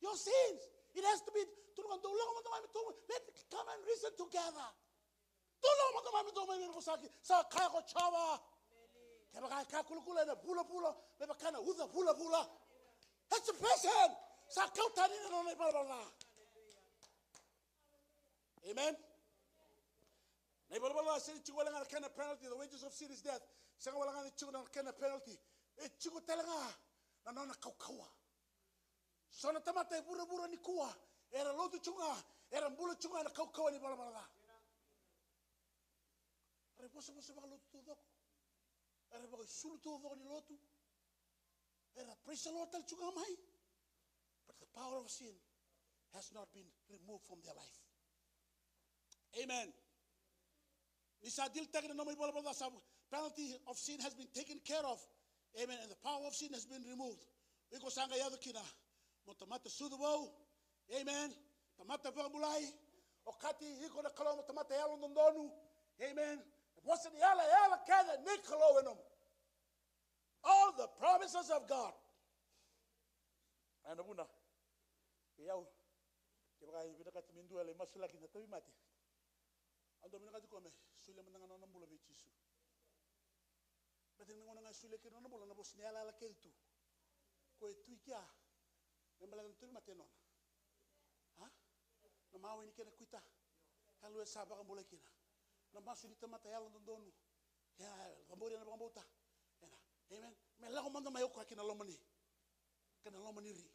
Your sins. It has to be. Tukuna, dou lako mada mai me tou, let it come and reason together. Dou lako mada mai me tou mai vosaki. Sa kaya ko Jiova. Kevaka e ka kulakula ena vulavula, me vaka na uca vulavula. That's a person. Sa kau tani na nona ivalavala ca. Amen. Na ivalavala ca sega ni tiko wale ga na kena penalty, the wages of sin is death. Sega wale ga ni tiko na kena penalty. E tiko tale ga na nona kaukauwa. So na tamata e vuravura nikua era lotu tu ga, era bula tu ga ena kaukauwa ni valavala ca. Era ivosavosa vakalotu taucoko. Era vakaisulu taucoko ni lotu. Era praise the Lord tale tu ga mai. But the power of sin has not been removed from their life. Amen. Ni sa dilitaki na nomu ivalavala ca, sa penalty of sin has been taken care of. Amen. And the power of sin has been removed. Iko sa qai yaco kina mo tamata sucu vou. Amen. Tamata vakabulai. Okati iko na Kalou mo tamata yalododonu. Amen. Vosa ni yalayala kece ni Kalou e nomu. All the promises of God. Ena vuna. Ia au. Kevaka e vinakati me dua e lai masulaki na tauvimate, au dau vinakati koya me solia mada ga na nona bula vei Jisu. Baleta ni na gauna ga e solia kina na nona bula, na vosa ni yalayala kece tu. Koya e tu i kea. Me baleta na tauvimate e nona. A? Na mawe ni kena kuita. Haleluya, sa vakabulai kina. Na masu ni tamata yalododonu. Ia, vakabauta na vakabauta. Ena. Amen. Me lako mada mai o koya ki na loma ni, ki na loma ni ri.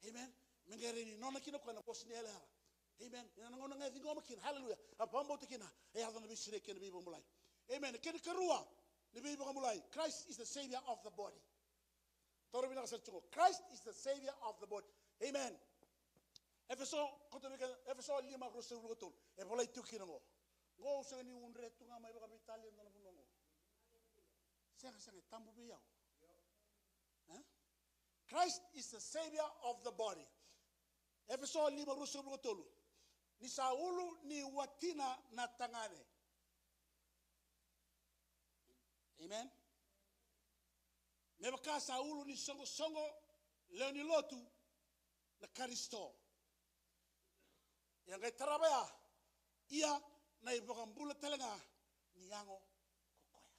Amen. Me qai rai ni nona kina o koya na vosa ni yalayala. Amen. Ena gauna ga e ciqoma kina. Haleluya. A vakabauta kina. E yaco na veisereki kei na veivakabulai. Amen. Kena ikarua ni veivakabulai. Christ is the savior of the body. Taura vinaka sara tiko. Christ is the savior of the body. Amen. Efeso, koto vei keda, Efeso lima, ruasagavulu ka tolu. E volai tiko kina qo. Qo au sega ni udre tu ga mai vakaveitalia e dua na vanua qo. Sega, sega, e tabu vei au. E? Christ is the savior of the body. Efeso lima, ruasagavulu ka tolu. Ni sa ulu ni watina na tagane. Amen. Me vaka sa ulu ni soqosoqo lewe ni lotu na Karisito. Ia qai tarava ya, ia na ivakabula tale ga ni yago ko koya.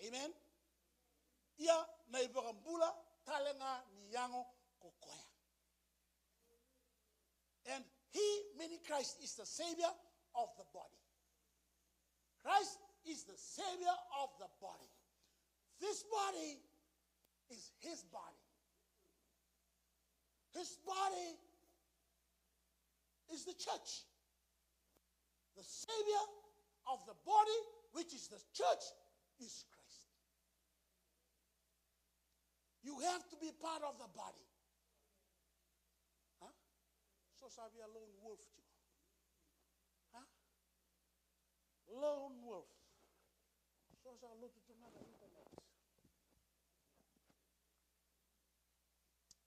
Amen. Ia na ivakabula tale ga ni yago ko koya. And he, meaning Christ, is the savior of the body. Christ is the savior of the body. This body is his body. His body is the church. The savior of the body, which is the church, is Christ. You have to be part of the body. A? So sa via lone wolf tiko. A? Lone wolf. So sa lotu tu ga na internet.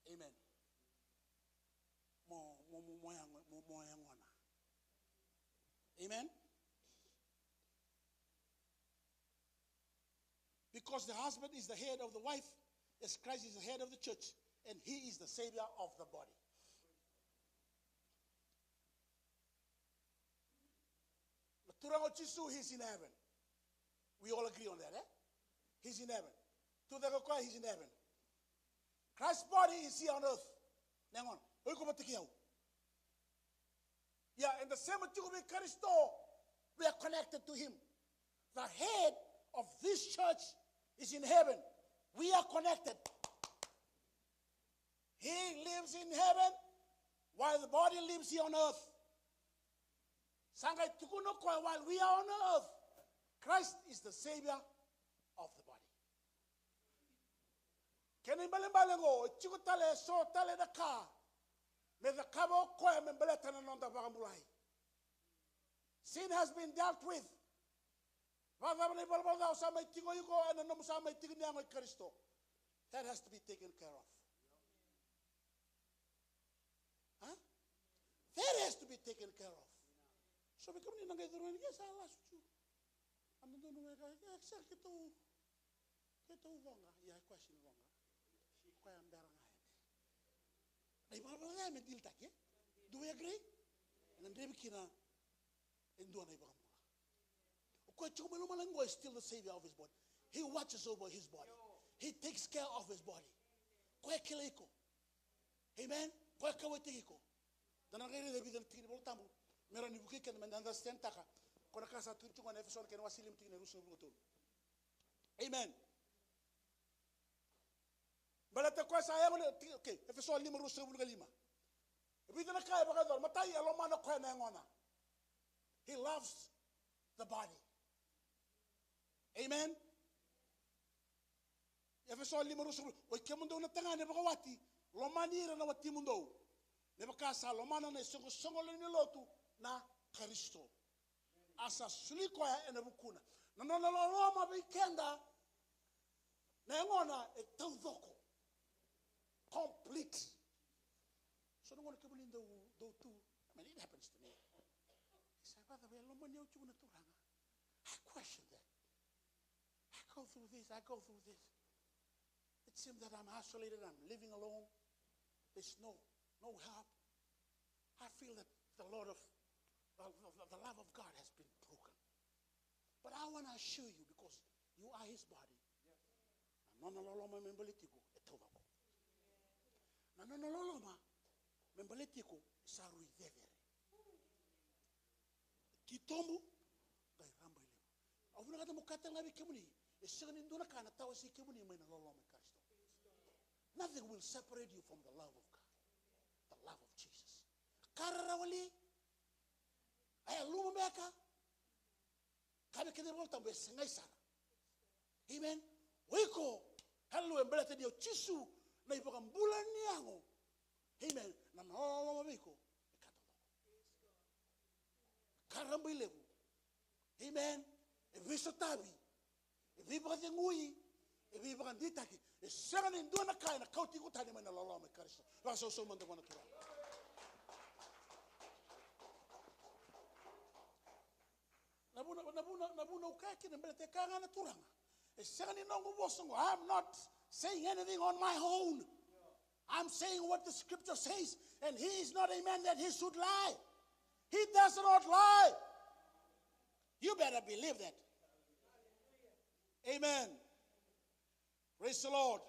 Amen. Mo, mo, mo, mo yago, mo, mo yagona. Amen. Because the husband is the head of the wife, as Christ is the head of the church, and he is the savior of the body. Na Turaga o Jisu, he's in heaven. We all agree on that, eh? He's in heaven. Tucake o koya, he's in heaven. Christ's body is here on earth. Hang on. O iko vata kei au. Yeah, and the same tiko vei Karisito, we are connected to him. The head of this church is in heaven. We are connected. He lives in heaven, while the body lives here on earth. Sa qai tukuna o koya, while we are on earth, Christ is the savior of the body. Kena ibalebale oqo, e tiko tale e so tale na ka me cakava o koya me baleta na noda vakabulai. Sin has been dealt with. Vakacava na ivalavala ca o sa mai tiko iko ena nomu sa mai tiko ni yago i Karisito? That has to be taken care of. Huh? That has to be taken care of. So vei kemuni na qai curu yani, ke sa lasu tu. A dodonu e kaya, e, sa keitou, keitou coqa. Ia, e koya sega ni coqa. Koya bera ga yani. Na ivalavala ca me dilitaki, e? Do we agree? Ena drevi kina e dua na ivakabula. O koya tiko mai lomalagi qo is still the savior of his body. He watches over his body. He takes care of his body. Koya kilai iko. Amen. Koya kauwaitaki iko. Da na qai raica e vica na tiki ni Vola Tabu me rawa ni vukei keda me da understand-taka ko na ka sa tukuni tiko na Efeso na kena wase lima, tikina e ruasagavulu ka tolu. Amen. Baleta koya sa yago na, okay, Efeso lima ruasagavulu ka lima. E vica na ka e vakayacora. Matai, e lomana koya na yagona. He loves the body. Amen. Efeso lima ruasagavulu. Oi kemudou na tagane vakawati, lomani ira na watimudou, me vaka sa lomana na isoqosoqo lewe ni lotu na Karisito. A sa soli koya ena vukuna. Na nona loloma vei keda na yagona e taucoko. Complete. So na gauna kemuni dou, dou tu, I mean, it happens to me. Sa vacava e lomani au tiko na Turaga? I question that. I go through this, I go through this. It seems that I'm isolated, I'm living alone. There's no, no help. I feel that the Lord of, the, the, the love of God has been broken. But I want to assure you, because you are his body. Na nona loloma me baleti iko e taucoko. Na nona loloma me baleti iko e sa rui cecere. Titobu, qai rabailevu. Au vinakata meu kaya tale ga vei kemuni, e sega ni dua na ka na tawasei kemuni mai na loloma i Karisito. Nothing will separate you from the love of God. The love of Jesus. Ka rarawa li? A yaluma beka? Ka vei keda na iVolatabu e segai sara. Amen. O iko, hallelujah, baleta ni o Jisu na iVakabula ni yago. Amen. Na nona loloma vei iko e ka taucoko. Ka rabailevu. Amen. E veisotavi. E veivakacegui. E veivakadeitaki. E sega ni dua na ka ena kauti iko tani mai na loloma i Karisito. Vakasausau mada vua na Turaga. Na vuna, na vuna, na vuna au kaya kina baleta e kaya ga na Turaga. E sega ni noqu vosa oqo. I'm not saying anything on my own. I'm saying what the scripture says, and he is not a man that he should lie. He does not lie. You better believe that. Amen. Praise the Lord.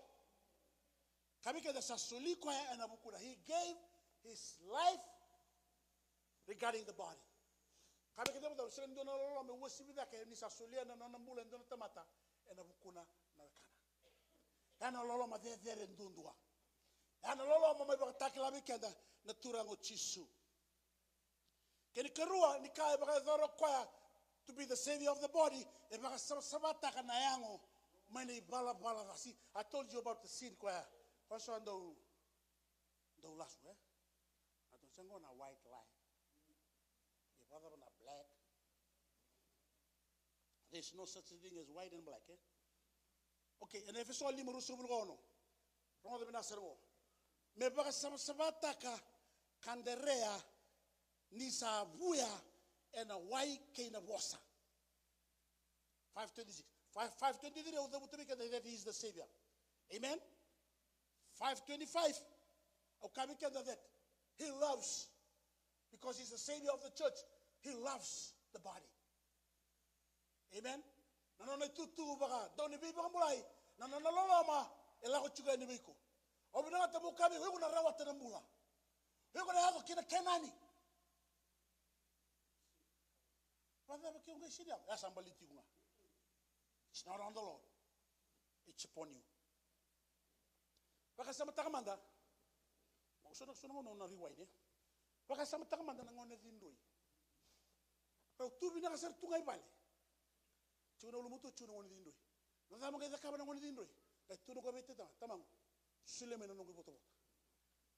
Ka vei keda sa soli koya ena vukuna. He gave his life regarding the body. Ka vei keda, sega ni dua na loloma e uasivi cake ni sa solia na nona bula e dua na tamata ena vukuna na wekana. Ya na loloma cecere duadua. Ya na loloma mai vakatakila vei keda na Turaga o Jisu. Kena ikarua ni ka e vakayacora o koya to be the savior of the body, e vakasavasavataka na yago mai na ivalavala ca. See, I told you about the sin koya. Koya so dau, dau lasu, e? A dau sega na white lie. E vakacava na black? There's no such a thing as white and black, e? Okay, ena Efeso lima ruasagavulu ka ono. Rogoca vinaka sara oqo. Me vakasavasavataka ka dredre ni sa vuya ena wai kei na vosa. Five twenty-six. Five, five twenty-three, au cavuta vei keda that he is the savior. Amen? Five twenty-five, au kaya vei keda that he loves, because he's the savior of the church, he loves the body. Amen. Na nona itutu vakadauniveivakabulai, na nona loloma e lako tiko yani vei iko. Au vinakata meu kaya vei iko, iko na rawata na bula. Iko na yaco ki na Kenani. Vakacava ke o qai sega ni yaco? Ya sa baleti iko ga. It's not on the Lord. It's upon you. Vakasamataka mada. Mo so na, so na gauna au na rewind, e? Vakasamataka mada na gone cidroi. Rau tu vinaka sara tu ga i vale. Tiko na ulumatua, tiko na gone cidroi. Na cava qai cakava na gone cidroi? Qai tukuna o koya vei tamaqu, tamaqu, solia mai na noqu ivotavota.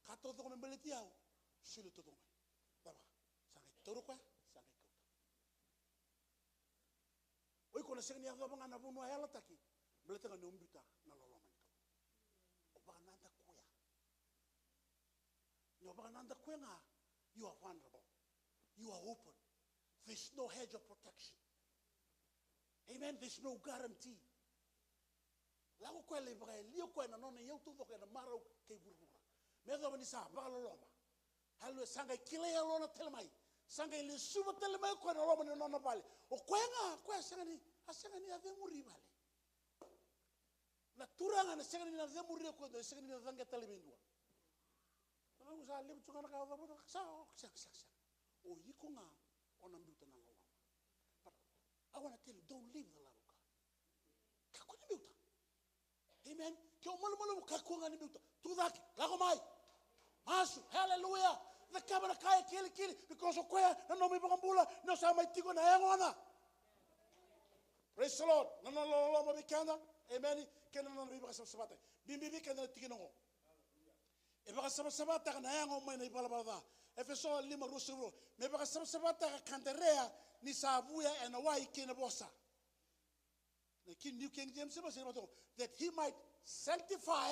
Ka taucoko me baleti au, solia taucoko mai. Cava? Sa qai taura o koya, sa qai kauta. O iko na sega ni yacova ga na vanua yalataki, baleta ga ni o biuta na loloma ni Kalou. O vakanadakuya. Ni o vakanadakuya ga, you are vulnerable. You are open. There's no hedge of protection. Amen. There's no guarantee. Lako koya lai vakayalia koya na nona iyau taucoko ena marau kei vuravura. Me yacova ni sa vakaloloma. Haleluya, sa qai kilai yalona tale mai. Sa qai lesuva tale mai o koya na loma ni nona vale. O koya ga, o koya a sega ni, a sega ni a cemuri i vale. Na Turaga na sega ni na cemuri o koya, e sega ni na caqeta laivi e dua. Na noqu sa levu tu ga na ka o cavuta, sa, o, sega, sega, sega. O iko ga o na biuta na loloma. But I wanna tell you, don't leave the love of God. Kakua ni biuta. Amen. Ke o malumalumu, kakua ga ni biuta. Tucake, lako mai. Masu, haleluya. Cakava na ka e kilikili, because o koya na nomu iVakabula, ni o sa mai tiko na yagona. Praise the Lord. Na nona loloma vei keda. Emeni. Kei na nona veivakasavasavataki. Bibi vei keda na tikina oqo. E vakasavasavataka na yago mai na ivalavala ca. Efeso lima, ruasagavulu. Me vakasavasavataka ka dredre ni sa vuya ena wai kei na vosa. Na King, New King James e vosa, e vosa, that he might sanctify.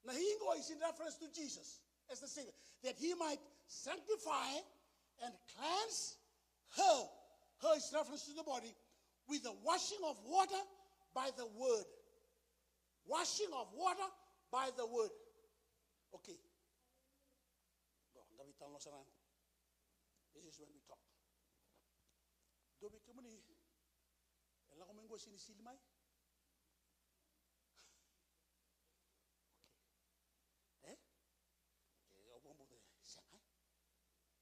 Na he qo is in reference to Jesus as the Savior. That he might sanctify and cleanse her. Her is reference to the body with the washing of water by the word. Washing of water by the word. Okay. Qo, qai veitalanoa sara ga. This is when we talk. Dua vei kemuni e lako mai qo, sega ni sili mai. Okay. E? E, au vakabauta, e, sega, e?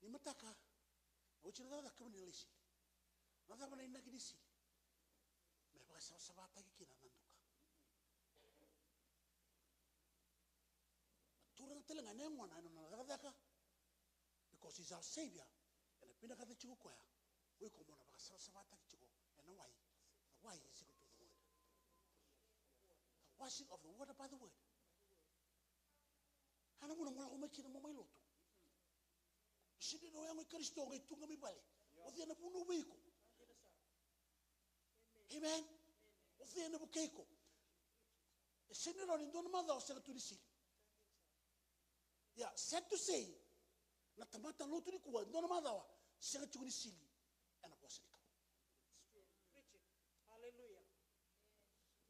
Ni mataka, na oti na cakacaka kemuni na lai sili. Na cava na inaki ni sili? Me vakasavasavataki kina na duka. Na turaga tale ga ena yagona ena nona cakacaka. Because he's our Savior. Ena vinakata tiko o koya o iko mo na vakasavasavataki tiko ena wai. The wai is equal to the word. The washing of the water by the word. Ena vuna mo lako mai kina mo mai lotu. Sega ni o yago i Karisito qai tu ga mai vale. O cei na vunau vei iko? Amen. O cei na vukei iko? E sega ni rawa ni dua na macawa sega tu ni sili. Ia, sad to say, na tamata lotu nikua, dua na macawa sega tiko ni sili ena vosa ni Kalou. Preach it. Hallelujah.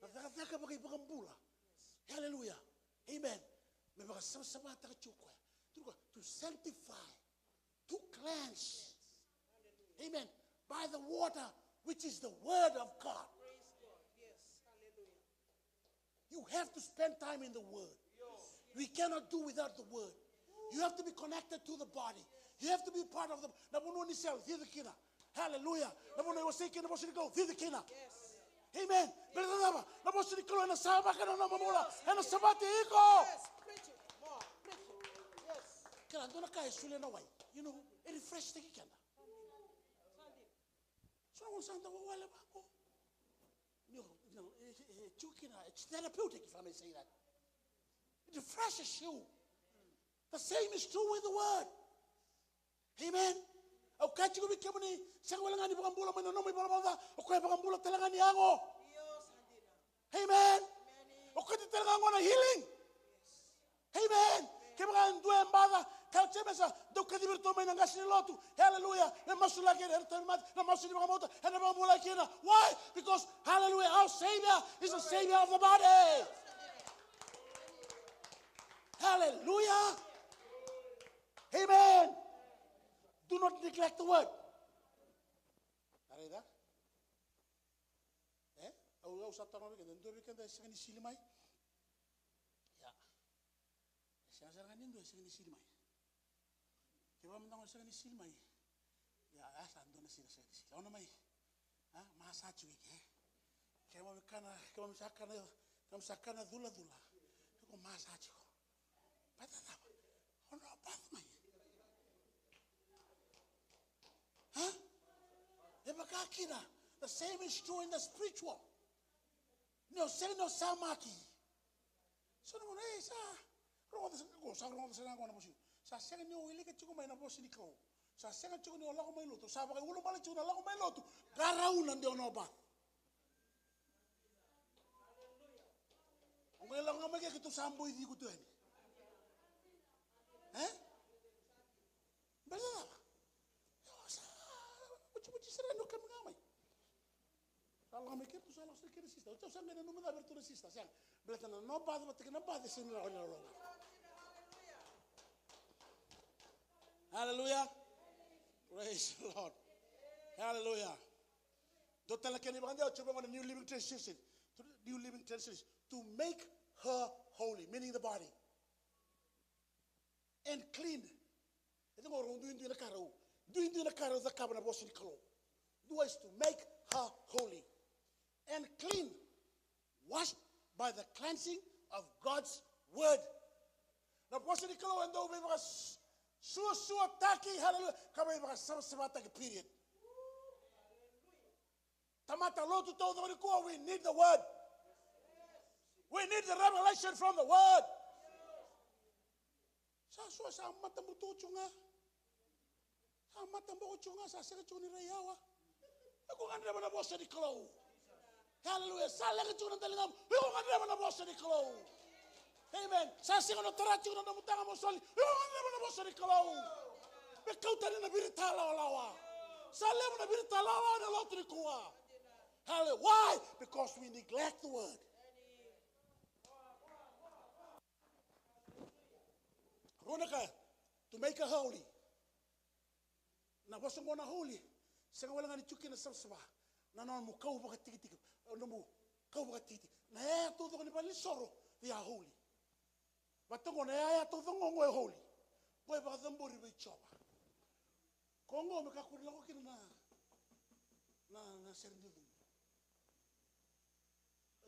Na cakacaka vakaiVakabula. Hallelujah. Amen. Me vakasavasavataka tiko o koya. Tiko, to sanctify, to cleanse. Amen. By the water, which is the word of God. Praise God. Yes. Hallelujah. You have to spend time in the word. We cannot do without the word. You have to be connected to the body. You have to be part of the, na vanua ni cell, cici kina. Hallelujah. Na vanua e wasei kina na vosa ni Kalou, cici kina. Amen. Baleta na cava? Na vosa ni Kalou ena savaka na nomu bula, ena savati iko. Kila, dua na ka e solia na wai, you know, e refresh-taki keda. So na gauna sa da wawale vaqo, ni o, you know, e, e, e tiko kina, it's therapeutic, if I may say that. It refreshes you. The same is true with the word. Amen. Au kaya tiko vei kemuni, sega wale ga ni vakabula mai na nomu ivalavala ca, o koya e vakabula tale ga ni yago. Amen. O koya tale ga qo na healing. Amen. Kevaka e dua e baca, kaya o Jemesa, dou kacivi iratou mai na qase ni lotu. Hallelujah. Me masulaki ira, iratou na mate, na masu ni vakabauta ena vakabulai kina. Why? Because, hallelujah, our Savior is the Savior of the body. Hallelujah. Amen. Do not neglect the word. A raica? E? Au, au sa taroga vei keda, dua vei keda e sega ni sili mai. Ia. E sega sara ga ni dua e sega ni sili mai. Kevaka mada ga o sega ni sili mai. Ia, a sa dua na siga sega ni sili. Au na mai. A, masa tiko i ke. Keimami kana, keimami sa kana, keimami sa kana culacula. Iko masa tiko. Baleta na cava? O na bath mai. A? E vaka kina. The same is true in the spiritual. Ni o sega ni o samaki. So na gauna, e, sa rogoca sara ga qo, sa rogoca sara ga qo na vosa. Sa sega ni o wilika tiko mai na vosa ni Kalou. Sa sega tiko ni o lako mai lotu. Sa vakaiulubale tiko na lako mai lotu. Qarauna de o na bath. O qai lako ga mai ke keitou sa boici iko tu yani. E? Baleta na cava? Io, sa vucivuci sara yani o kemuni ga mai. Sa lako mai keitou sa lako sara kei na sista. Oti au sa qai nanuma cava vei iratou na sista, sega. Baleta na no bath vata kei na bath e sega ni rawa ni lako ga. Hallelujah. Praise the Lord. Hallelujah. Dua tale na kena ivakadewa, oti au vaqo na New Living Translation. New Living Translation. To make her holy, meaning the body. And clean. E tiko qo rau duidui na ka rau. Duidui na ka rau cakava na vosa ni Kalou. Dua is to make her holy. And clean. Washed by the cleansing of God's word. Na vosa ni Kalou e dau veivakasuasuataki, hallelujah, ka veivakasavasavataki, period. Tamata lotu taucoko nikua, we need the word. We need the revelation from the word. Sa so sa matabuto tu ga. Sa mataboko tu ga, sa sega tu ni rai yawa. Iko gadreva na vosa ni Kalou. Hallelujah. Sa leqa tu na daligamu. Iko gadreva na vosa ni Kalou. Amen. Sa sega ni tara tu na nomu taga mo soli. Iko gadreva na vosa ni Kalou. Me kauta na viritaka lawalawa. Sa levu na viritaka lawalawa na lotu nikua. Hallelujah. Why? Because we neglect the word. Rua na ka, to make a holy. Na vosa qo na holy, sega wale ga ni tu kina savasava. Na nomu kau vakatikitiki, nomu kau vakatikitiki. Na yaya taucoko ni valenisoro, they are holy. Vata qo na yaya taucoko qo e holy. Qo e vakacabori vei Jiova. Ko qo me kakua ni lako kina na, na, na sere ni cudru.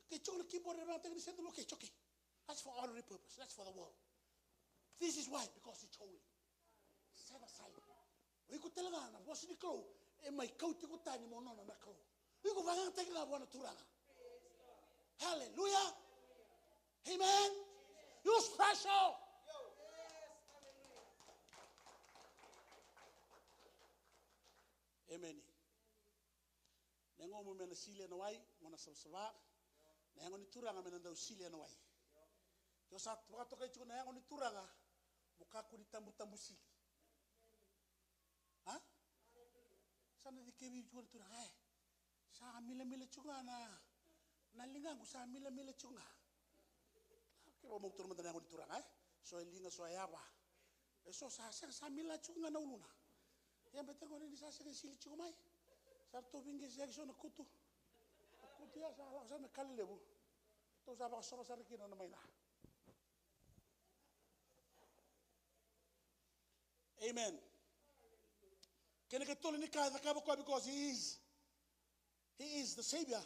Ke tiko na keyboard e vakayagataki ni sere ni cudru, okay, it's okay. That's for honorary purpose. That's for the world. This is why, because it's holy. Set aside. O iko tale ga na vosa ni Kalou, e mai kauti iko tani mo nona na Kalou. O iko vakayagataki ga vua na Turaga. Hallelujah. Amen. You special. Amen. Na yagomu me na sili ena wai, mo na savasava. Na yago ni Turaga me na dau sili ena wai. Ke o sa vakatokai tiko na yago ni Turaga, mo kakua ni tabutabu sili. A? Sa na cikevi tiko na Turaga, e. Sa milamila tiko ga na, na ligaqu, sa milamila tiko ga. Ke vakamau toro mada na yago ni Turaga, e. So e liga, so e yava. E so sa sega, sa mila tiko ga na uluna. Ia bete gone ni sa sega sili tiko mai. Sa ratou veiqesiyaki so na kutu. Na kutu ya sa lako sara me kale levu. Ratou sa vakasova sara kina na maina. Amen. Kena ikatolu ni ka e cakava koya because he is, he is the Savior.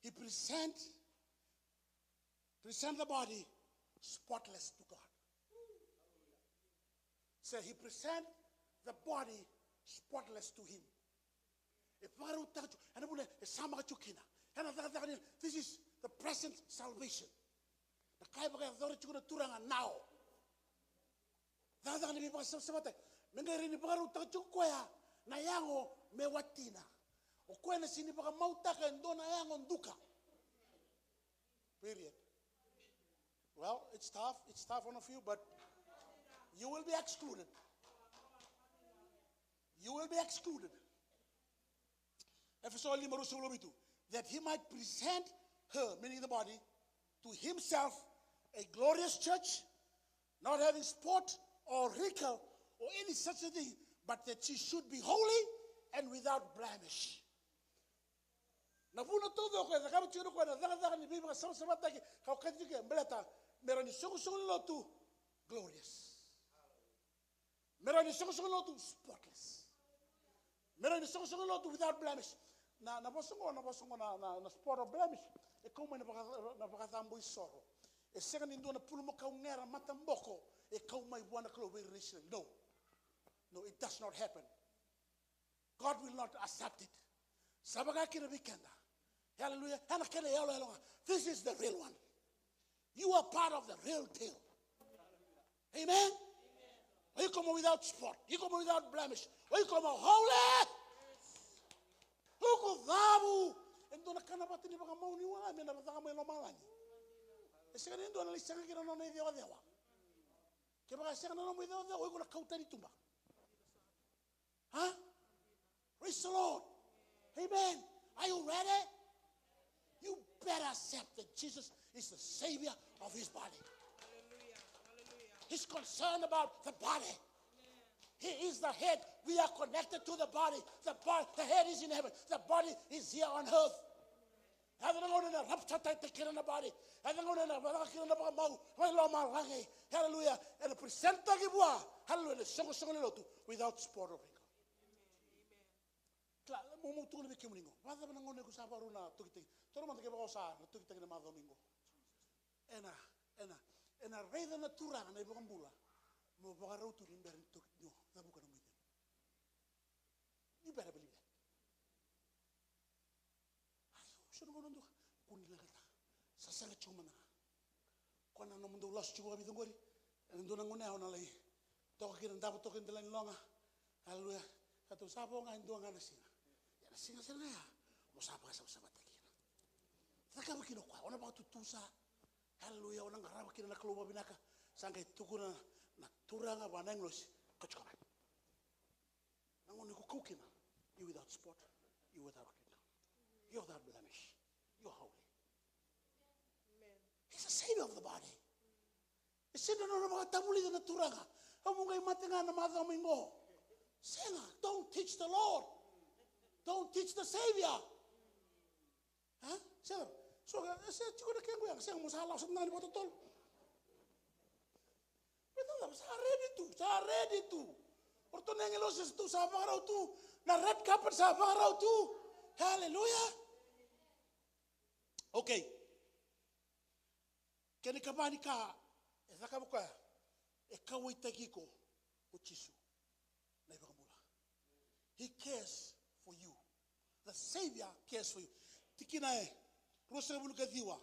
He present Present the body spotless to God. Say, he present the body spotless to him. E vakarautaka tiko, ena vuna e samaka tiko kina. Ena cakacaka ni, this is the present salvation. Na ka e vakayacora tiko na Turaga now. Cakacaka ni veivakasavasavataki. Me qai rai ni vakarautaka tiko koya na yago me watina. O koya na sega ni vakamautaka e dua na yago duka. Period. Well, it's tough. It's tough on a few, but you will be excluded. You will be excluded. Efeso lima, ruasagavulu ka vitu. That he might present her, meaning the body, to himself, a glorious church, not having spot or wrinkle or any such a thing, but that she should be holy and without blemish. Na vuna taucoko e cakava tiko na koya na cakacaka ni veivakasavasavataki, ka okati tiko e baleta me rawa ni soqosoqo ni lotu glorious. Me rawa ni soqosoqo ni lotu spotless. Me rawa ni soqosoqo ni lotu without blemish. Na, na vosa qo, na vosa qo na, na, na spot or blemish. E kau mai na vaka, na vakacabo isoro. E sega ni dua na pulumakau gera mataboko e kau mai vua na Kalou vei ira na Isireli. No. No, it does not happen. God will not accept it. Sa vaka kina vei keda. Hallelujah. Ena kena iyaloyalo ga. This is the real one. You are part of the real deal. Amen. O iko mo without spot. O iko mo without blemish. O iko mo holy. O iko cavu. E dua na ka na vata ni vakamau ni wala me na caka mai lomalagi. E sega ni dua na lai sega kina na nona icewacewa. Kevaka e sega na nomu icewacewa, o iko na kau tani tuba. Huh? Praise the Lord. Amen. Are you ready? You better accept that Jesus is the Savior of his body. He's concerned about the body. He is the head. We are connected to the body. The body, the head is in heaven. The body is here on earth. Yaco na gauna ena rapture taki kina na body. Yaco na gauna ena vakacaka kina na vakamau mai lomalagi. Hallelujah. Ena presentaki vua. Hallelujah. Ena soqosoqo ni lotu without spot or wrinkle. Kila, mo, mo tukuna vei kemuni qo. Vakacava na gauna iko sa vakarau na tokitaki? Taura mada kevaka o sa na tokitaki na macawa mai qo. Ena Ena, ena raica na Turaga na iVakabula mo vakarau tu ni bera ni toki, ni o cavuka na nomu icegu. You better believe that. Ayo, sa na gauna dua. Kua ni leqataka. Sa sega tiko mada ga. Ko na nomudou lasu tiko vakavica qori. Ena dua na gauna ya o na lai toka kina, davo toka kina dela ni loga. Aleluya. Sa tou sa vo ga e dua ga na siga. Ia na siga sara ga ya mo sa vakasavasavataki kina. Cakava kina o koya, o na vakatutusa. Aleluya, o na qarava kina na Kalou vakavinaka. Sa qai tukuna na Turaga vua na agilosi, ko tiko mai. Na gauna iko kau kina, you without spot, you without wrinkle, you without blemish, you are holy. Amen. He's a savior of the body. E sega na nona vakatavulica na Turaga. Au mo qai mate ga na macawa mai qo. Sega, don't teach the Lord. Don't teach the Savior. A? Sega. So, e sega tiko na kequ yaga, sega, mo sa lako sara ga ni vakatotolo. Sa ready tu, sa ready tu. O ratou na agilosi sa tu, sa vakarau tu. Na red carpet sa vakarau tu. Hallelujah. Okay. Kena ikava ni ka e cakava o koya, e kauwaitaki iko o Jisu na iVakabula. He cares for you. The Savior cares for you. Tikina e ruasagavulu ka ciwa.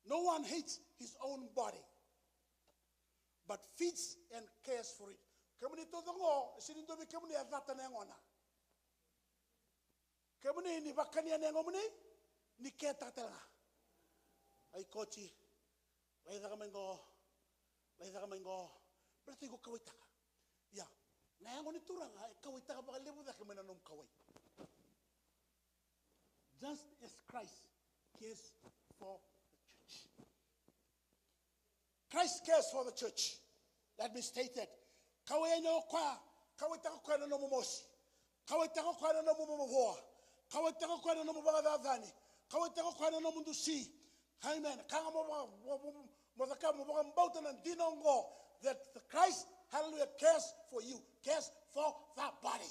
No one hates his own body, but feeds and cares for it. Kemuni taucoko, e sega ni dua vei kemuni e cata na yagona. Kemuni ni vakania na yagomuni, ni ketaka tale ga. Ai koci, lai caka mai qo, lai caka mai qo. Baleta iko kauwaitaka. Ia, na yago ni Turaga e kauwaitaka vakalevu cake mai na nomu kauwai. Just as Christ cares for the church. Christ cares for the church. Let me state that. Kauwai yani o koya, kauwaitaka o koya na nomu mosi. Kauwaitaka o koya na nomu mavoa. Kauwaitaka o koya na nomu vakacacani. Kauwaitaka o koya na nomu dusi. Amen. Ka ga mo vaka-, mo, mo, mo cakava, mo vakabauta na dina oqo, that the Christ, hallelujah, cares for you, cares for the body.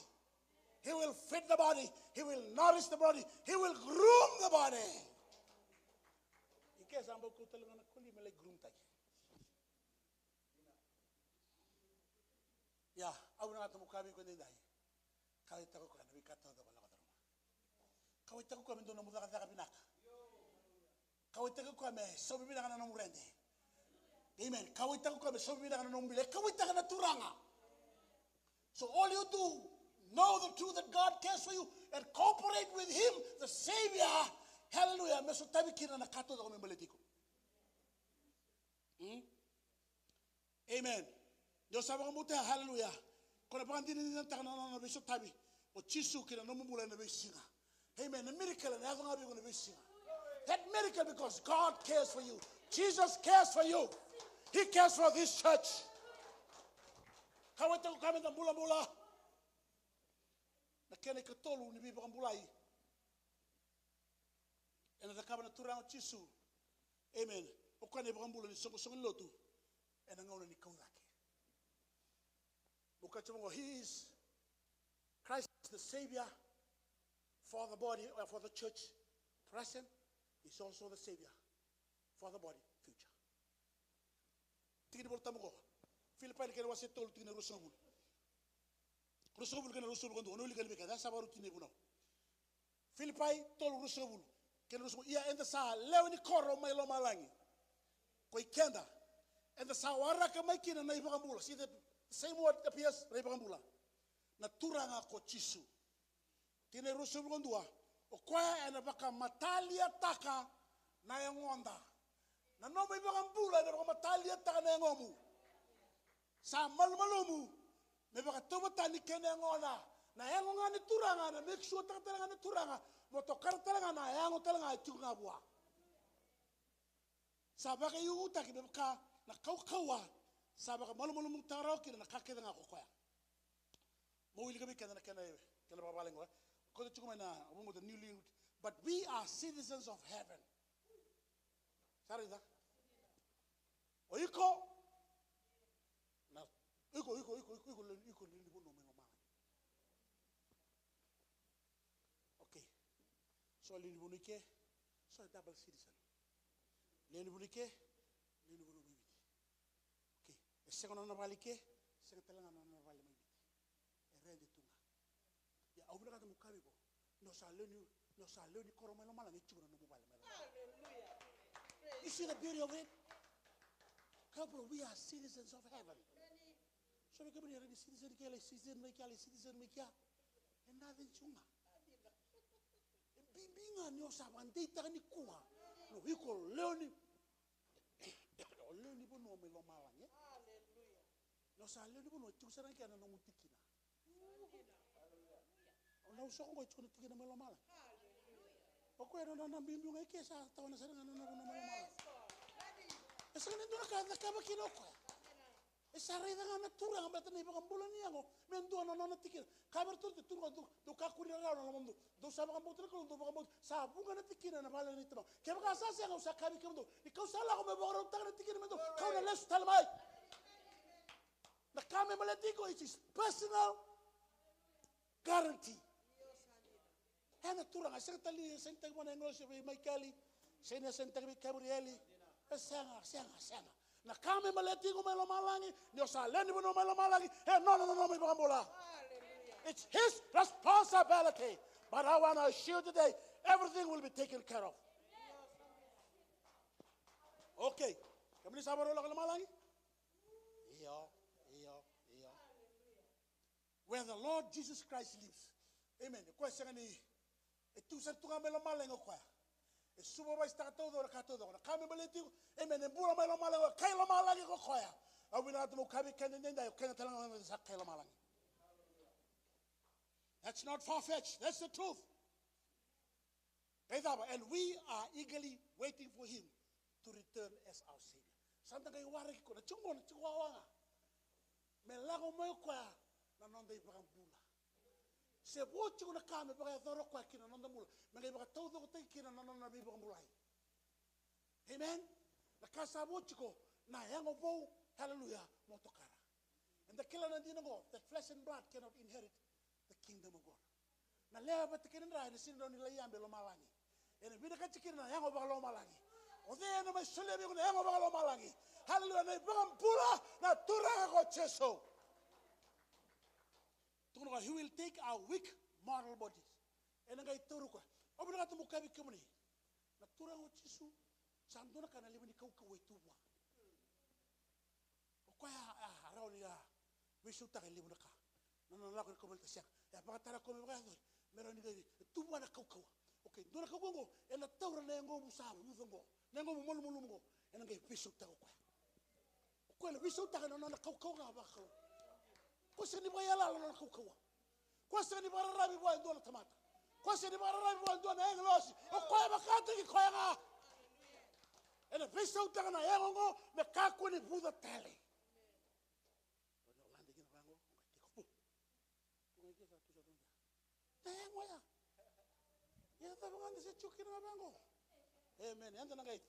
He will feed the body. He will nourish the body. He will groom the body. Ike sa bau kau tale ga na koli me lai groom taki. Ia, au vinakata meu kaya vei iko edaidai. Kauwaitaka o koya na veika taucoko e lako curuma. Kauwaitaka o koya me dua na nomu cakacaka vinaka. Kauwaitaka o koya me saumi vinaka na nomu rede. Amen. Kauwaitaka o koya me saumi vinaka na nomu bili. E kauwaitaka na Turaga. So all you do, know the truth that God cares for you and cooperate with Him, the Savior. Hallelujah. Me sotavi kina na ka taucoko me baleti iko. Hmm? Amen. Ni o sa vakabauta, hallelujah. Ko na vakadinadinataka na nona veisotavi o Jisu ki na nomu bula ena veisiga. Amen. Na miracle ena yaco ga vei iko ena veisiga. That miracle because God cares for you. Jesus cares for you. He cares for this church. Kauwaitaka o koya me da bulabula. Na kena ikatolu ni veivakabulai ena cakava na Turaga o Jisu. Amen. O koya na iVakabula ni soqosoqo ni lotu ena gauna ni kau cake. Mo kaya tiko vaqo, He is Christ, the Savior for the body, uh, for the church present. He's also the Savior for the body future. Tiki ni Vola Tabu qo. Filipai na kena wase tolu, tikina ruasagavulu. Ruasagavulu kei na ruasagavulu ka dua, o na wilika yani vei keda, sa vakarau tini na ivunau. Filipai tolu ruasagavulu kei na ruasagavulu. Ia eda sa lewe ni koro mai lomalagi ko i keda. Eda sa waraka mai kina na iVakabula. See, the same word appears, na iVakabula. Na Turaga ko Jisu. Tikina e ruasagavulu ka dua. O koya ena vakamataliataka na yagoda. Na nomu iVakabula ena vakamataliataka na yagomu. Sa malumalumu me vakatauvatani kei na yagona. Na yago ga ni Turaga, na make sure taka tale ga na Turaga mo tokara tale ga na yago tale ga e tiko ga vua. Sa vakaiukutaki me vaka na kaukauwa sa vakamalumalumutaka rawa kina na ka kece ga ko koya. Mo wilika vei keda na kena, kena vakavalagi oya. Ko tiko mai na, but we are citizens of heaven. Sa raica? O iko, na, iko, iko, iko, iko, iko, lewe ni vanua mai lomalagi. Okay. So lewe ni vanua i ke, so double citizen. Lewe ni vanua i ke, lewe ni vanua mai Viti. Okay. E sega na nona vale i ke, sega tale ga na nona vale mai Viti. E rede tu ga. Ia, au vinakata meu kaya vei iko, ni o sa lewe ni, ni o sa lewe ni koro mai lomalagi, e tiko na nomu vale mai lomalagi. Hallelujah. You see the beauty of it? Couple, we are citizens of heaven. So vei kemuni era ni citizen kea, lai citizen mai kea, lai citizen mai kea. E nothing tu ga. E bibi ga ni o sa vakadeitaka nikua. No iko lewe ni, o lewe ni vanua mai lomalagi, e? Ni o sa lewe ni vanua, e tiko sara ga kea na nomu tikina. O na usoko qo e tiko na tikina mai lomalagi. O koya na nona biubiu ga i ke sa tawana sara ga na nona vanua mai lomalagi. E sega ni dua na ka e cakava kina o koya. E sa raica ga na Turaga baleta na iVakabula ni yago me dua na nona tikina. Kaya vei iratou, Turaga, dou, dou kakua ni rarawa na lomamudou. Dou sa vakabauta na Kalou, dou vakabauta. Sa vuqa na tikina ena vale ni Tamaqu. Kevaka sa sega, au sa kaya vei kemudou, ni kau sa lako me vakarautaka na tikina me dou, kau na lesu tale mai. Na ka me baleti iko, it is personal guarantee. E na Turaga, e sega tale ni sainitaki vua na agilosi vei Maikeli, sega ni sainitaki vei Kevirieli. E sega, sega, sega. Na ka me baleti iko mai lomalagi, ni o sa lewe ni vanua mai lomalagi, e nona na nona iVakabula. It's his responsibility. But I want to assure you today, everything will be taken care of. Okay. Kemuni sa vakarau lako i lomalagi? Io, io, io. Where the Lord Jesus Christ lives. Amen. O koya sega ni, e tu sara tu ga mai lomalagi o koya. E supervise-taka taucoko na ka taucoko. Na ka me baleti iko. Amen. E bula mai lomalagi o koya. Kai lomalagi ko koya. Au vinakata meu kaya vei keda edaidai, o keda tale ga sa kai lomalagi. That's not far-fetched. That's the truth. Qai cava, and we are eagerly waiting for him to return as our Savior. Sa da qai waraki koya, na tiko qo, na tiko wawa ga. Me lako mai o koya na noda iVakabula. Se vo tiko na ka me vakayacora o koya ki na noda bula, me qai vakataucokotaki kina na nona veivakabulai. Amen. Na ka sa vo tiko, na yago vou, hallelujah, mo tokara. Eda kila na dina qo, that flesh and blood cannot inherit the kingdom of God. Na lewe vata kei na dra ena sega ni rawa ni lai yabe lomalagi. Ena vinakati kina na yago vakalomalagi. O cei ena mai solia vei iko na yago vakalomalagi? Hallelujah, na iVakabula, na Turaga ko Jisu. Tukuna o koya, he will take our weak mortal bodies. Ena qai tauri koya. Au vinakata meu kaya vei kemuni, na Turaga o Jisu, sa dua na ka na levu ni kaukauwa e tu vua. O koya a, a, a rawa ni a veisautaka e levu na ka. Na nona lako ni kauveilatai, sega. E a vakatara koya me vakayacori me rawa ni qai tu vua na kaukauwa. Okay, dua na kaukauwa oqo ena taura na yagomu sa vuca oqo, na yagomu malumalumu oqo. Ena qai veisautaka o koya. O koya na veisautaka na nona kaukauwa ga vakalou. Ko sega ni vakaiyalayala na nona kaukauwa. Ko sega ni vakararavi vua e dua na tamata. Ko sega ni vakararavi vua e dua na agilosi. O koya vakataki koya ga. Ena veisautaka na yago oqo me kakua ni vuca tale. Lade kina vaqo, qai tiko pu. Tu ga i ke sa tu sa tu ga. Na yago ya. Ia cava ga da se tiko kina ga vaqo. Amen. Eda na qai.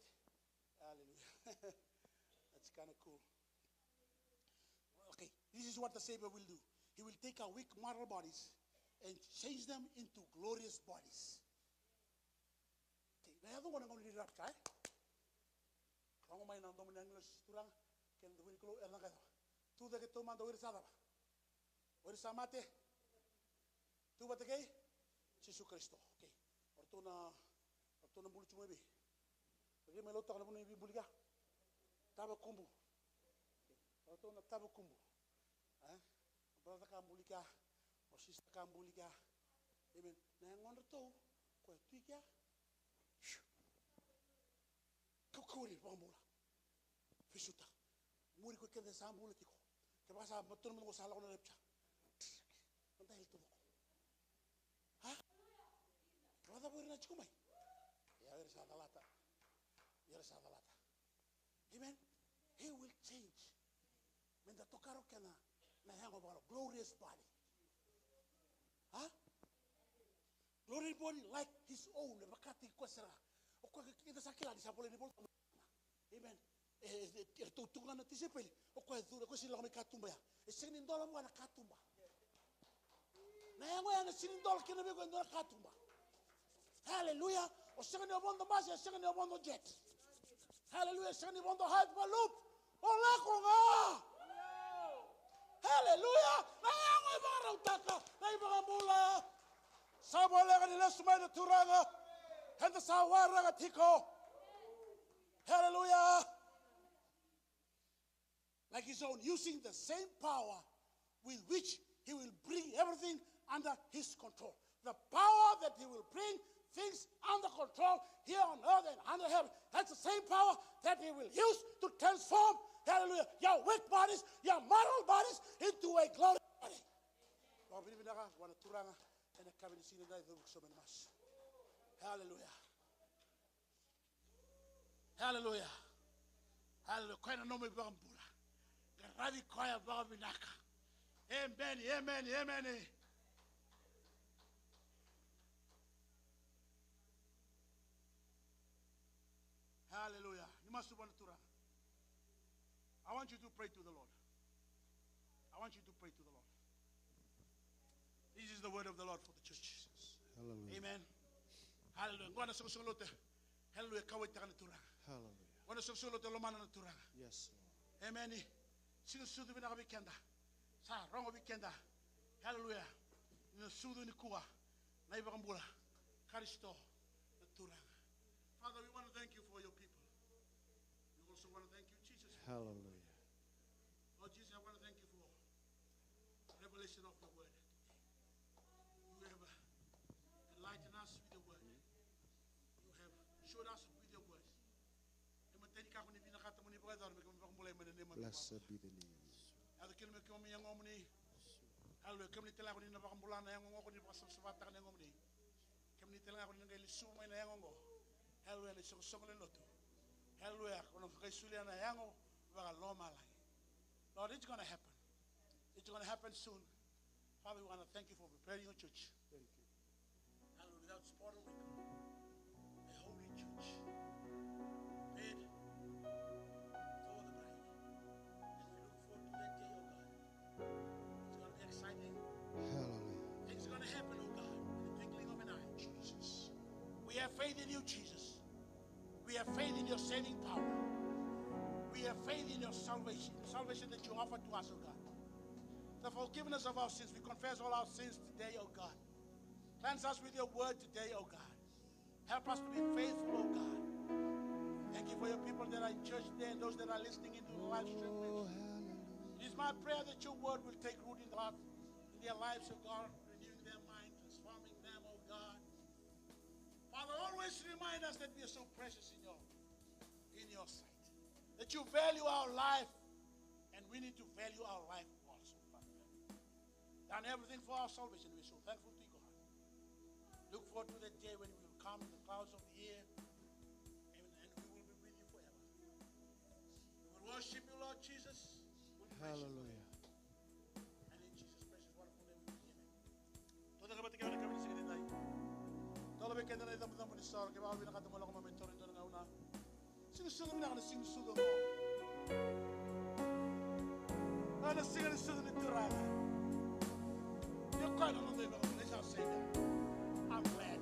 Hallelujah. That's kind of cool. Okay, this is what the Savior will do. He will take our weak mortal bodies and change them into glorious bodies. Okay, na yaco qo na gauna ni rapture, e? Rogo mai na domo ni agilosi, Turaga kei na domo ni Kalou, era na qai cava? Tu cake taumada o ira sa cava? O ira sa mate. Tu vata kei Jisu Karisito. Okay. O ratou na, o ratou na buli tu mai vei? Vei mai Lautoka na vanua ni veibuli kea. Tavakubu. Okay. O ratou na tavakubu. E? O brother ka buli kea. O sister ka buli kea. Amen. Na yagodratou, koya tu i kea. Kaukauwa ni vakabula. Veisautaka. Muri ko keda sa bula tiko. Kevaka sa matua na mada qo sa lako na rapture. Mada yali taucoko. A? Kevaka cava o ira na tiko mai. Ia o ira sa calata. Ia o ira sa calata. Amen. He will change. Meda tokara o keda na yago vakalo, glorious body. A? Glory body like his own, e vakataki koya sara ga. O koya keda sa kila ni sa volai ni volai. Amen. E, e, e, eratou tu ga na tisaipeli. O koya e curu, o koya sega ni lako mai katuba ya. E sega ni dola vua na katuba. Na yago ya na sega ni dola kina vei koya e dua na katuba. Hallelujah. O sega ni o vodo basi, o sega ni o vodo jet. Haleluya, sega ni vodo height valup. O lako ga. Haleluya. Na yago e vakarautaka na iVakabula. Sa voleka ni lesu mai na Turaga. Eda sa waraka tiko. Haleluya. Like his own, using the same power with which he will bring everything under his control. The power that he will bring things under control here on earth and under heaven. That's the same power that he will use to transform, hallelujah, your weak bodies, your mortal bodies into a glorious body. Vakavinavinaka vua na Turaga ena yakavi ni siga nikua, cuva mai na masu. Hallelujah. Haleluya. Haleluya. Koya na nomu iVakabula. Qaravi koya vakavinaka. Emeni, emeni, emeni. Haleluya. Ni masu vua na Turaga. I want you to pray to the Lord. I want you to pray to the Lord. This is the word of the Lord for the church. Hallelujah. Amen. Haleluya. Qo na soqosoqo lotu. Haleluya. Kauwaitaka na Turaga. Hallelujah. Qo na soqosoqo lotu, lomana na Turaga. Yes, Lord. Amen. Siga ni sucu vinaka vei keda. Sa rogo vei keda. Haleluya. Ni na sucu nikua na iVakabula, Karisito na Turaga. Father, we want to thank you for your people. We also want to thank you, Jesus. Hallelujah. Lord Jesus, I want to thank you for revelation of your word today. You have, uh, enlightened us with your word. You have showed us with your word. Kemuni tani kakua ni vinakata mo ni vakayacora me keimami vakabulai mai na neimami vakabula. Blessed be the name. Yaco kina me keimami yagomuni. Haleluya. Kemuni tale ga ko ni na vakabula na yago oqo, ko ni vakasavasavataka na yagomuni. Kemuni tale ga ko ni na qai lesuva mai na yago oqo. Haleluya, na isoqosoqo lewe ni lotu. Haleluya, ko na qai solia na yago vakalomalagi. Lord, it's gonna happen. It's gonna happen soon. Father, we wanna thank you for preparing your church. Thank you. Hallelujah, without spot or wrinkle. A holy church. Prepared for the bride. And we look forward to that day, oh God. It's gonna be exciting. Hallelujah. Things are gonna happen, oh God, in the twinkling of an eye. Jesus. We have faith in you, Jesus. We have faith in your saving power. We have faith in your salvation, the salvation that you offer to us, oh God. The forgiveness of our sins. We confess all our sins today, oh God. Cleanse us with your word today, oh God. Help us to be faithful, oh God. Thank you for your people that are in church today and those that are listening into the live stream. It is my prayer that your word will take root in the heart, in their lives, oh God, renewing their mind, transforming them, oh God. Father, always remind us that we are so precious in your, in your sight, that you value our life, and we need to value our life also, Father. Done everything for our salvation. We're so thankful to you, God. Look forward to that day when we will come in the clouds of the air, and, and we will be with you forever. We will worship you, Lord Jesus. We'll praise you forever. Hallelujah. And in Jesus' precious, wonderful name we pray. Amen. Totoka vata kei na yakavi ni siga nikua. Tolo vei keda na icabocabo ni soro, kevaka o vinakata mo lako mai me taura e dua na gauna. Siga ni sucu vinaka na siga ni sucu oqo. Oya na siga ni sucu ni Turaga. Io, koya na noda iVakabula, he's our Savior. I'm glad.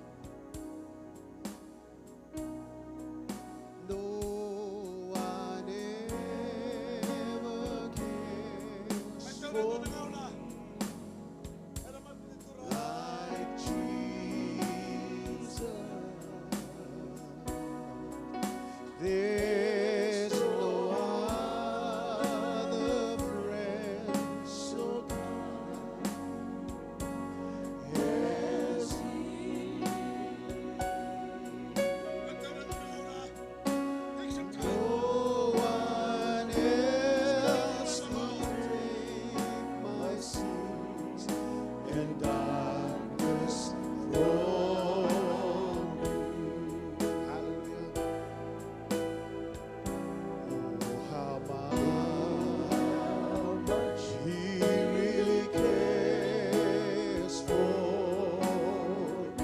No one ever cares for me like Jesus. There's no other friend so kind as he. No one else will take my sins and darkness from me. Hallelujah. Oh, how much he really cares for me.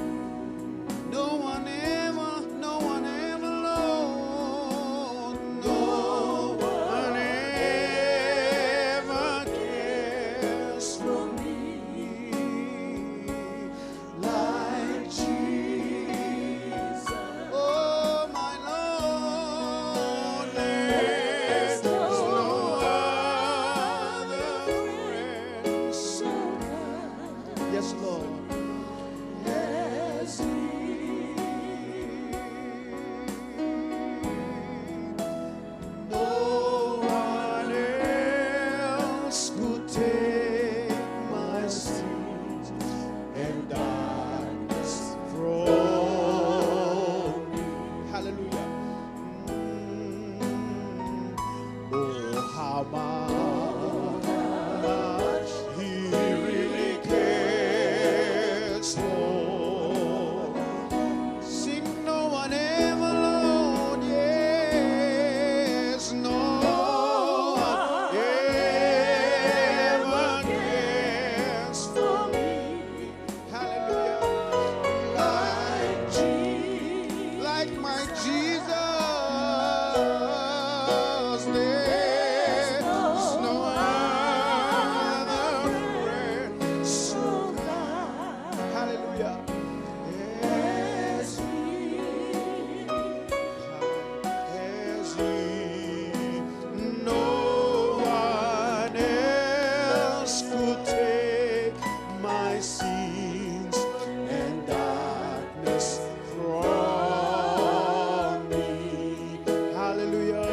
No one ever, no one ever, Lord, no one ever cares for me Take my sins and darkness from me. Hallelujah. Mm. Oh, how much He really cares for. Sing, no one ever, Lord, yes, no one ever cares for me. Hallelujah. Like Je-, like my Jesus, there's no other friend so kind. Hallelujah. As He, as He, no one else could take my sins and darkness from me. Hallelujah.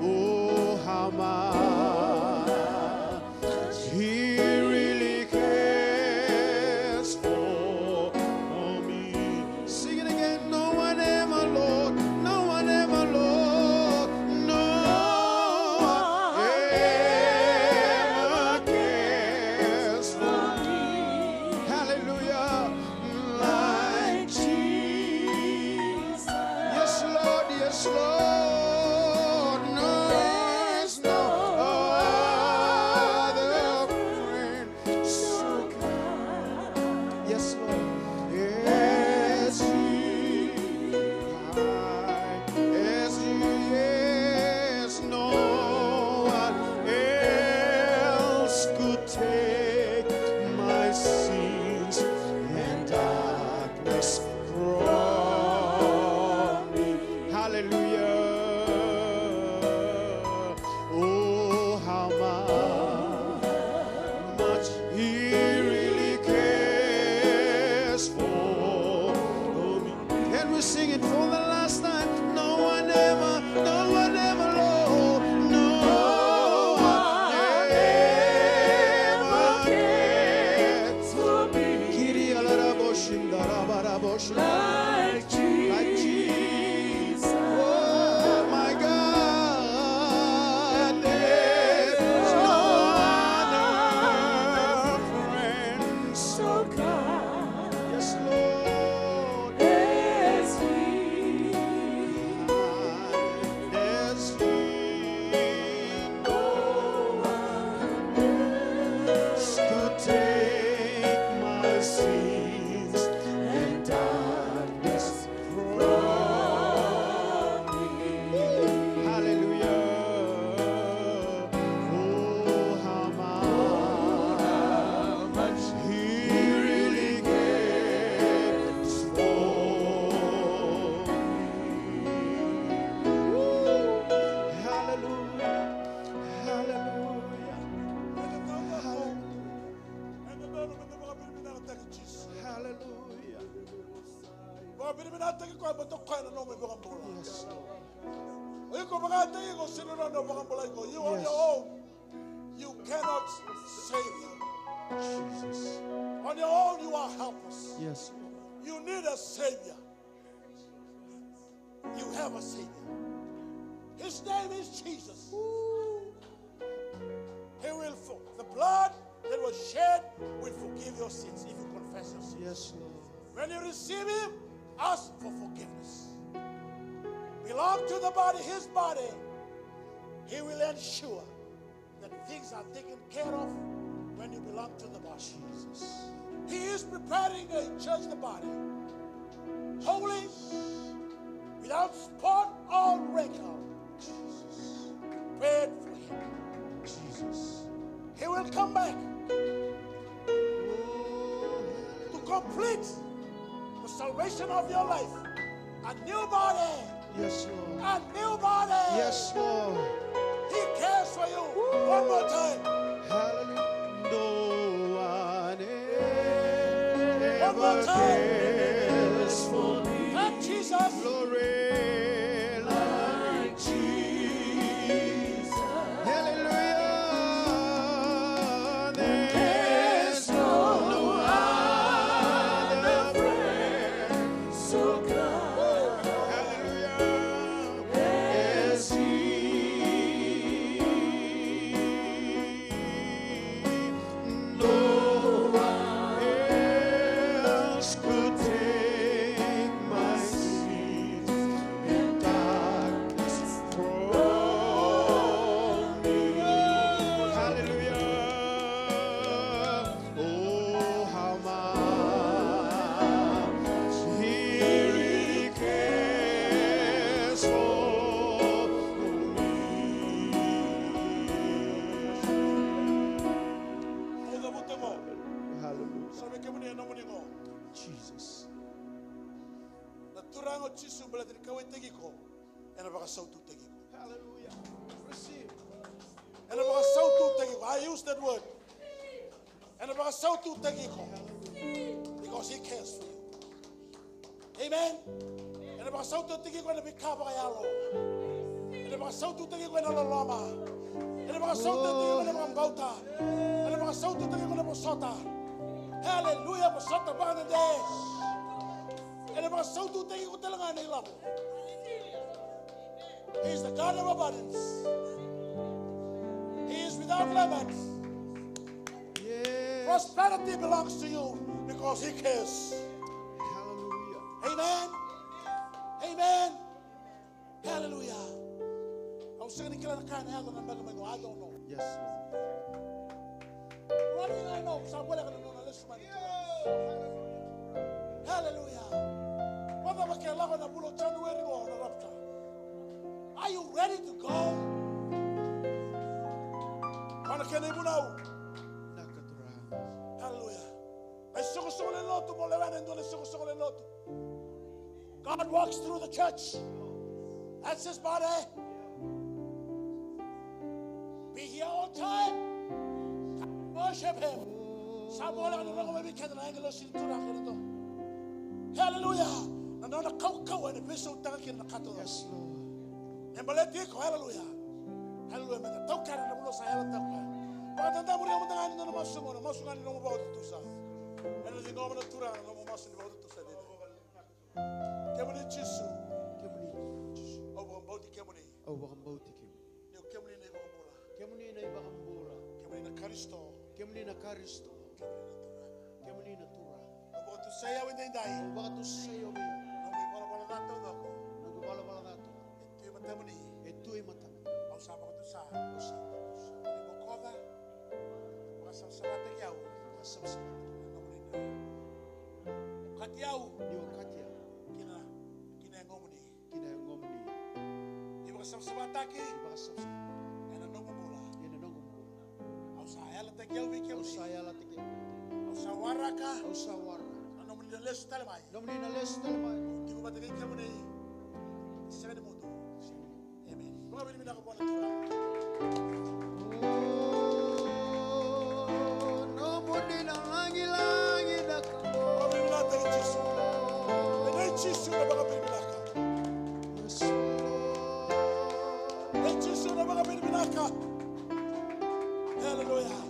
Oh, how much He really cares for me. Sing it again. No one ever, Lord. No one ever, Lord. No one ever cares for me. Hallelujah. Like Jesus. Yes, Lord. Yes, Lord. No, there's no other friend so kind. Yes, Lord. As He, as He, yes, no one else could take my sins and darkness from me. Hallelujah. Oh, how much He really cares for me. Can we sing it for the last time? No one ever, no one ever, Lord, no one ever cares for me. Kiri alarabo shindarabarabosh. Like Jesus. Like Jesus. Oh, my God, there's no other friend so kind. Yes, Lord. As He, as He, no one else could take my sins and darkness from me. Hallelujah. Oh, how much He really cares for me. Hallelujah. Hallelujah. Hallelujah. Hallelujah. Vakavinavinakataki koya, baleta o koya na nomu iVakabula. Yes, Lord. O iko vakataki iko, sega ni rawa ni vakabulai iko. You on your own, you cannot save you. Jesus. On your own, you are helpless. Yes, Lord. You need a Savior. You have a Savior. His name is Jesus. He will for the blood that was shed will forgive your sins if you confess your sins. Yes, Lord. When you receive Him, ask for forgiveness. Belong to the body, His body. He will ensure that things are taken care of when you belong to the body. Jesus. He is preparing a church, the body, holy, without spot or wrinkle. Jesus. Prepare for Him. Jesus. He will come back to complete the salvation of your life. A new body. Yes, Lord. A new body. Yes, Lord. He cares for you. One more time. Hallelujah. No one ever cares for me. One more time. Thank Jesus. Glory like Jesus. Hallelujah. Vei kemuni e nomuni go. Jesus. Na Turaga o Jisu baleta ni kauwaitaki iko, ena vakasaututaki iko. Hallelujah. Receive. Ena vakasaututaki iko. I use that word. Ena vakasaututaki iko. Because he cares for you. Amen. Ena vakasaututaki iko ena veika vakayalo. Ena vakasaututaki iko ena loloma. Ena vakasaututaki iko ena vakabauta. Ena vakasaututaki iko ena vosota. Hallelujah, vosota vakadede. Ena vakasaututaki iko tale ga ena ilavo. He is the God of abundance. He is without limits. Yes. Prosperity belongs to you because he cares. Hallelujah. Amen. Amen. Hallelujah. Au sega ni kila na ka ena yaco na beka mai qo. I don't know. Yes, Lord. One thing I know, sa voleka na nona lesu mai na Turaga. Hallelujah. Vakacava ke lako na vula o January qo na rapture? Are you ready to go? Qo na kena ivunau. Vinaka Turaga. Hallelujah. Na isoqosoqo lewe ni lotu, mo lewena e dua na isoqosoqo lewe ni lotu. God walks through the church. That's his body. Be here all time. Come worship him. Sa voleka ni rogo mai vei keda na agilosi ni Turaga kei na Turaga. Hallelujah. Na nona kaukauwa ena veisautaka kina na ka taucoko. Yes, Lord. Me baleti iko, hallelujah. Hallelujah. Meda taukena na vuna sa yalataka o koya. Vakadadamuria mada ga ni nona masu qo, na masu ga ni nomu vakatutusa. Ena ciqoma na Turaga na nomu masu ni vakatutusa. Kemuni Jisu. Kemuni Jisu. Au vakabauti kemuni. Au vakabauti kemuni. Ni o kemuni na iVakabula. Kemuni na iVakabula. Kemuni na Karisito. Kemuni na Karisito. Kemuni na Turaga. Kemuni na Turaga. Au vakatusai au edaidai. Au vakatusai au edaidai. Noqu ivalavala ca taucoko. Noqu ivalavala ca taucoko. E tu e matamuni. E tu e matamuni. Au sa vakatusa. Au sa vakatusa. Ni bokoca. Vakasavasavataki au. Vakasavasavataki. Ena nomuni dra. Okati au. Ni okati au. Kina, kina yagomuni. Kina yagomuni. Ni vakasavasavataki. Ni vakasavasavataki. Ena noqu bula. Ena noqu bula. Au sa yalataki au vei kemuni. Au sa yalataki au. Au sa waraka. Au sa waraka. Na nomuni na lesu tale mai. Nomuni na lesu tale mai. Au tiko vata kei kemuni. Sega ni mudu. Sega ni mudu. Amen. Vakavinavinaka vua na Turaga. O, nomuni na lagilagi na Kalou. Vakavinavinaka Jisu. Ena Jisu na vakavinavinaka. Yes, Lord. Ena Jisu na vakavinavinaka. Hallelujah.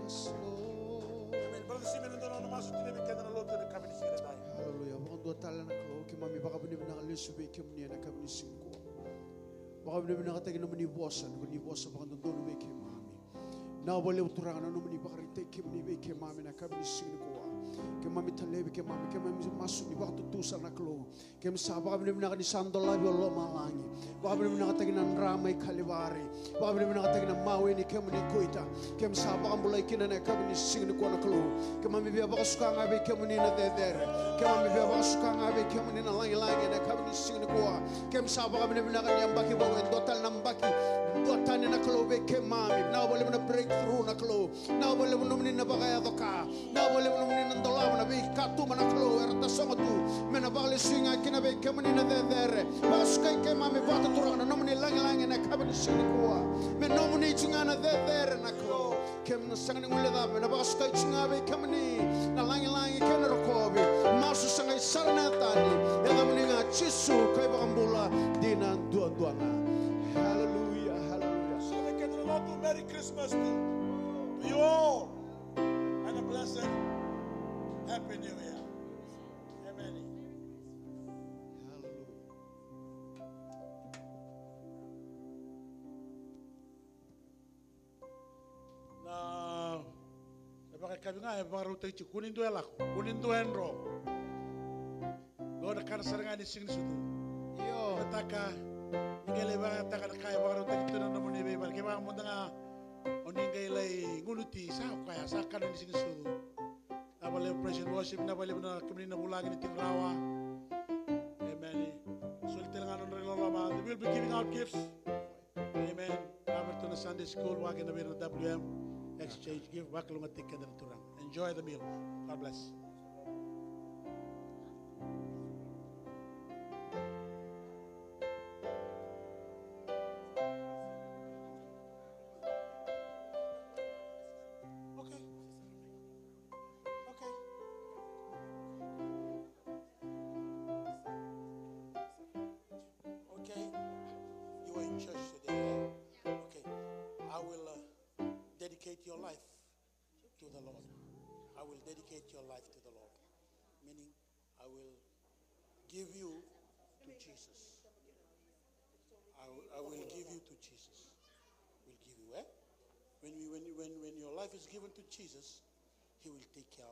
Yes, Lord. Amen. Brother Simon, dua na masu tini vei keda na lotu ena yakavi ni siga edai. Hallelujah. Vakadua tale na Kalou, keimami vakavinavinaka lesu vei kemuni ena yakavi ni siga nikua. Vakavinavinakataki na nomuni vosa, na nomuni vosa vakadodonu vei keimami. Vinaka vakalevu Turaga na nomuni vakaraitaki kemuni vei keimami ena yakavi ni siga nikua. Keimami talevi keimami, keimami masu ni vakatutusa na Kalou. Keimami sa vakavinavinaka ni sa dolavi o lomalagi. Vakavinavinakataki na dra mai Kalivari. Vakavinavinakataki na mawe ni kemuni kuita. Keimami sa vakabulai kina ena yakavi ni siga nikua na Kalou. Keimami via vakasuka ga vei kemuni na cecere. Keimami via vakasuka ga vei kemuni na lagilagi ena yakavi ni siga nikua. Keimami sa vakavinavinaka ni yabaki vou e dua tale na yabaki. Dua tani na Kalou vei keimami. Vinaka vakalevu na breakthrough na Kalou. Vinaka vakalevu nomuni na vakayaco ka. Vinaka vakalevu nomuni na dolava na veikatuba na Kalou era tasogo tu. Me na vakalesui ga kina vei kemuni na cecere. Vakasukai keimami vata Turaga na nomuni lagilagi ena yakavi ni siga nikua. Me nomuni tu ga na cecere na Kalou. Keimami na sega ni guilecava, me na vakasukai tu ga vei kemuni na lagilagi kei na rokovi. Masu sa qai sara na yatani. Yacamuni ga Jisu ka iVakabula dina duadua ga. Hallelujah, hallelujah. So we can all do Merry Christmas to, to you all. And a blessed Happy New Year. Amen. Hallelujah. Na, na vakayakavi ga e vakarautaki tiko, kua ni dua e lako, kua ni dua e dro. Qo na kana sara ga ni siga ni sucu. Io. Vinakataka ni qai lai vakayagataka na ka e vakarautaki tu ena nomuni veivale. Kevaka mada ga o ni qai lai gunu ti, sa koya, sa kana ni siga ni sucu. Vinaka vakalevu praise and worship, vinaka vakalevu na kemuni na vulagi ni tiko rawa. Amen. Soli tale ga na nodra iloloma. They will be giving out gifts. Amen. Vinaka vakalevu na Sunday school, vaka kina vei ira na W M. Exchange gift, vakalougatataki keda na Turaga. Enjoy the meal. God bless. Okay. Okay. Okay. You are in church today, eh? Okay. I will, uh, dedicate your life to the Lord. I will dedicate your life to the Lord. Meaning, I will give you to Jesus. I will, I will give you to Jesus. Will give you, eh? When we, when, when, when your life is given to Jesus, He will take care of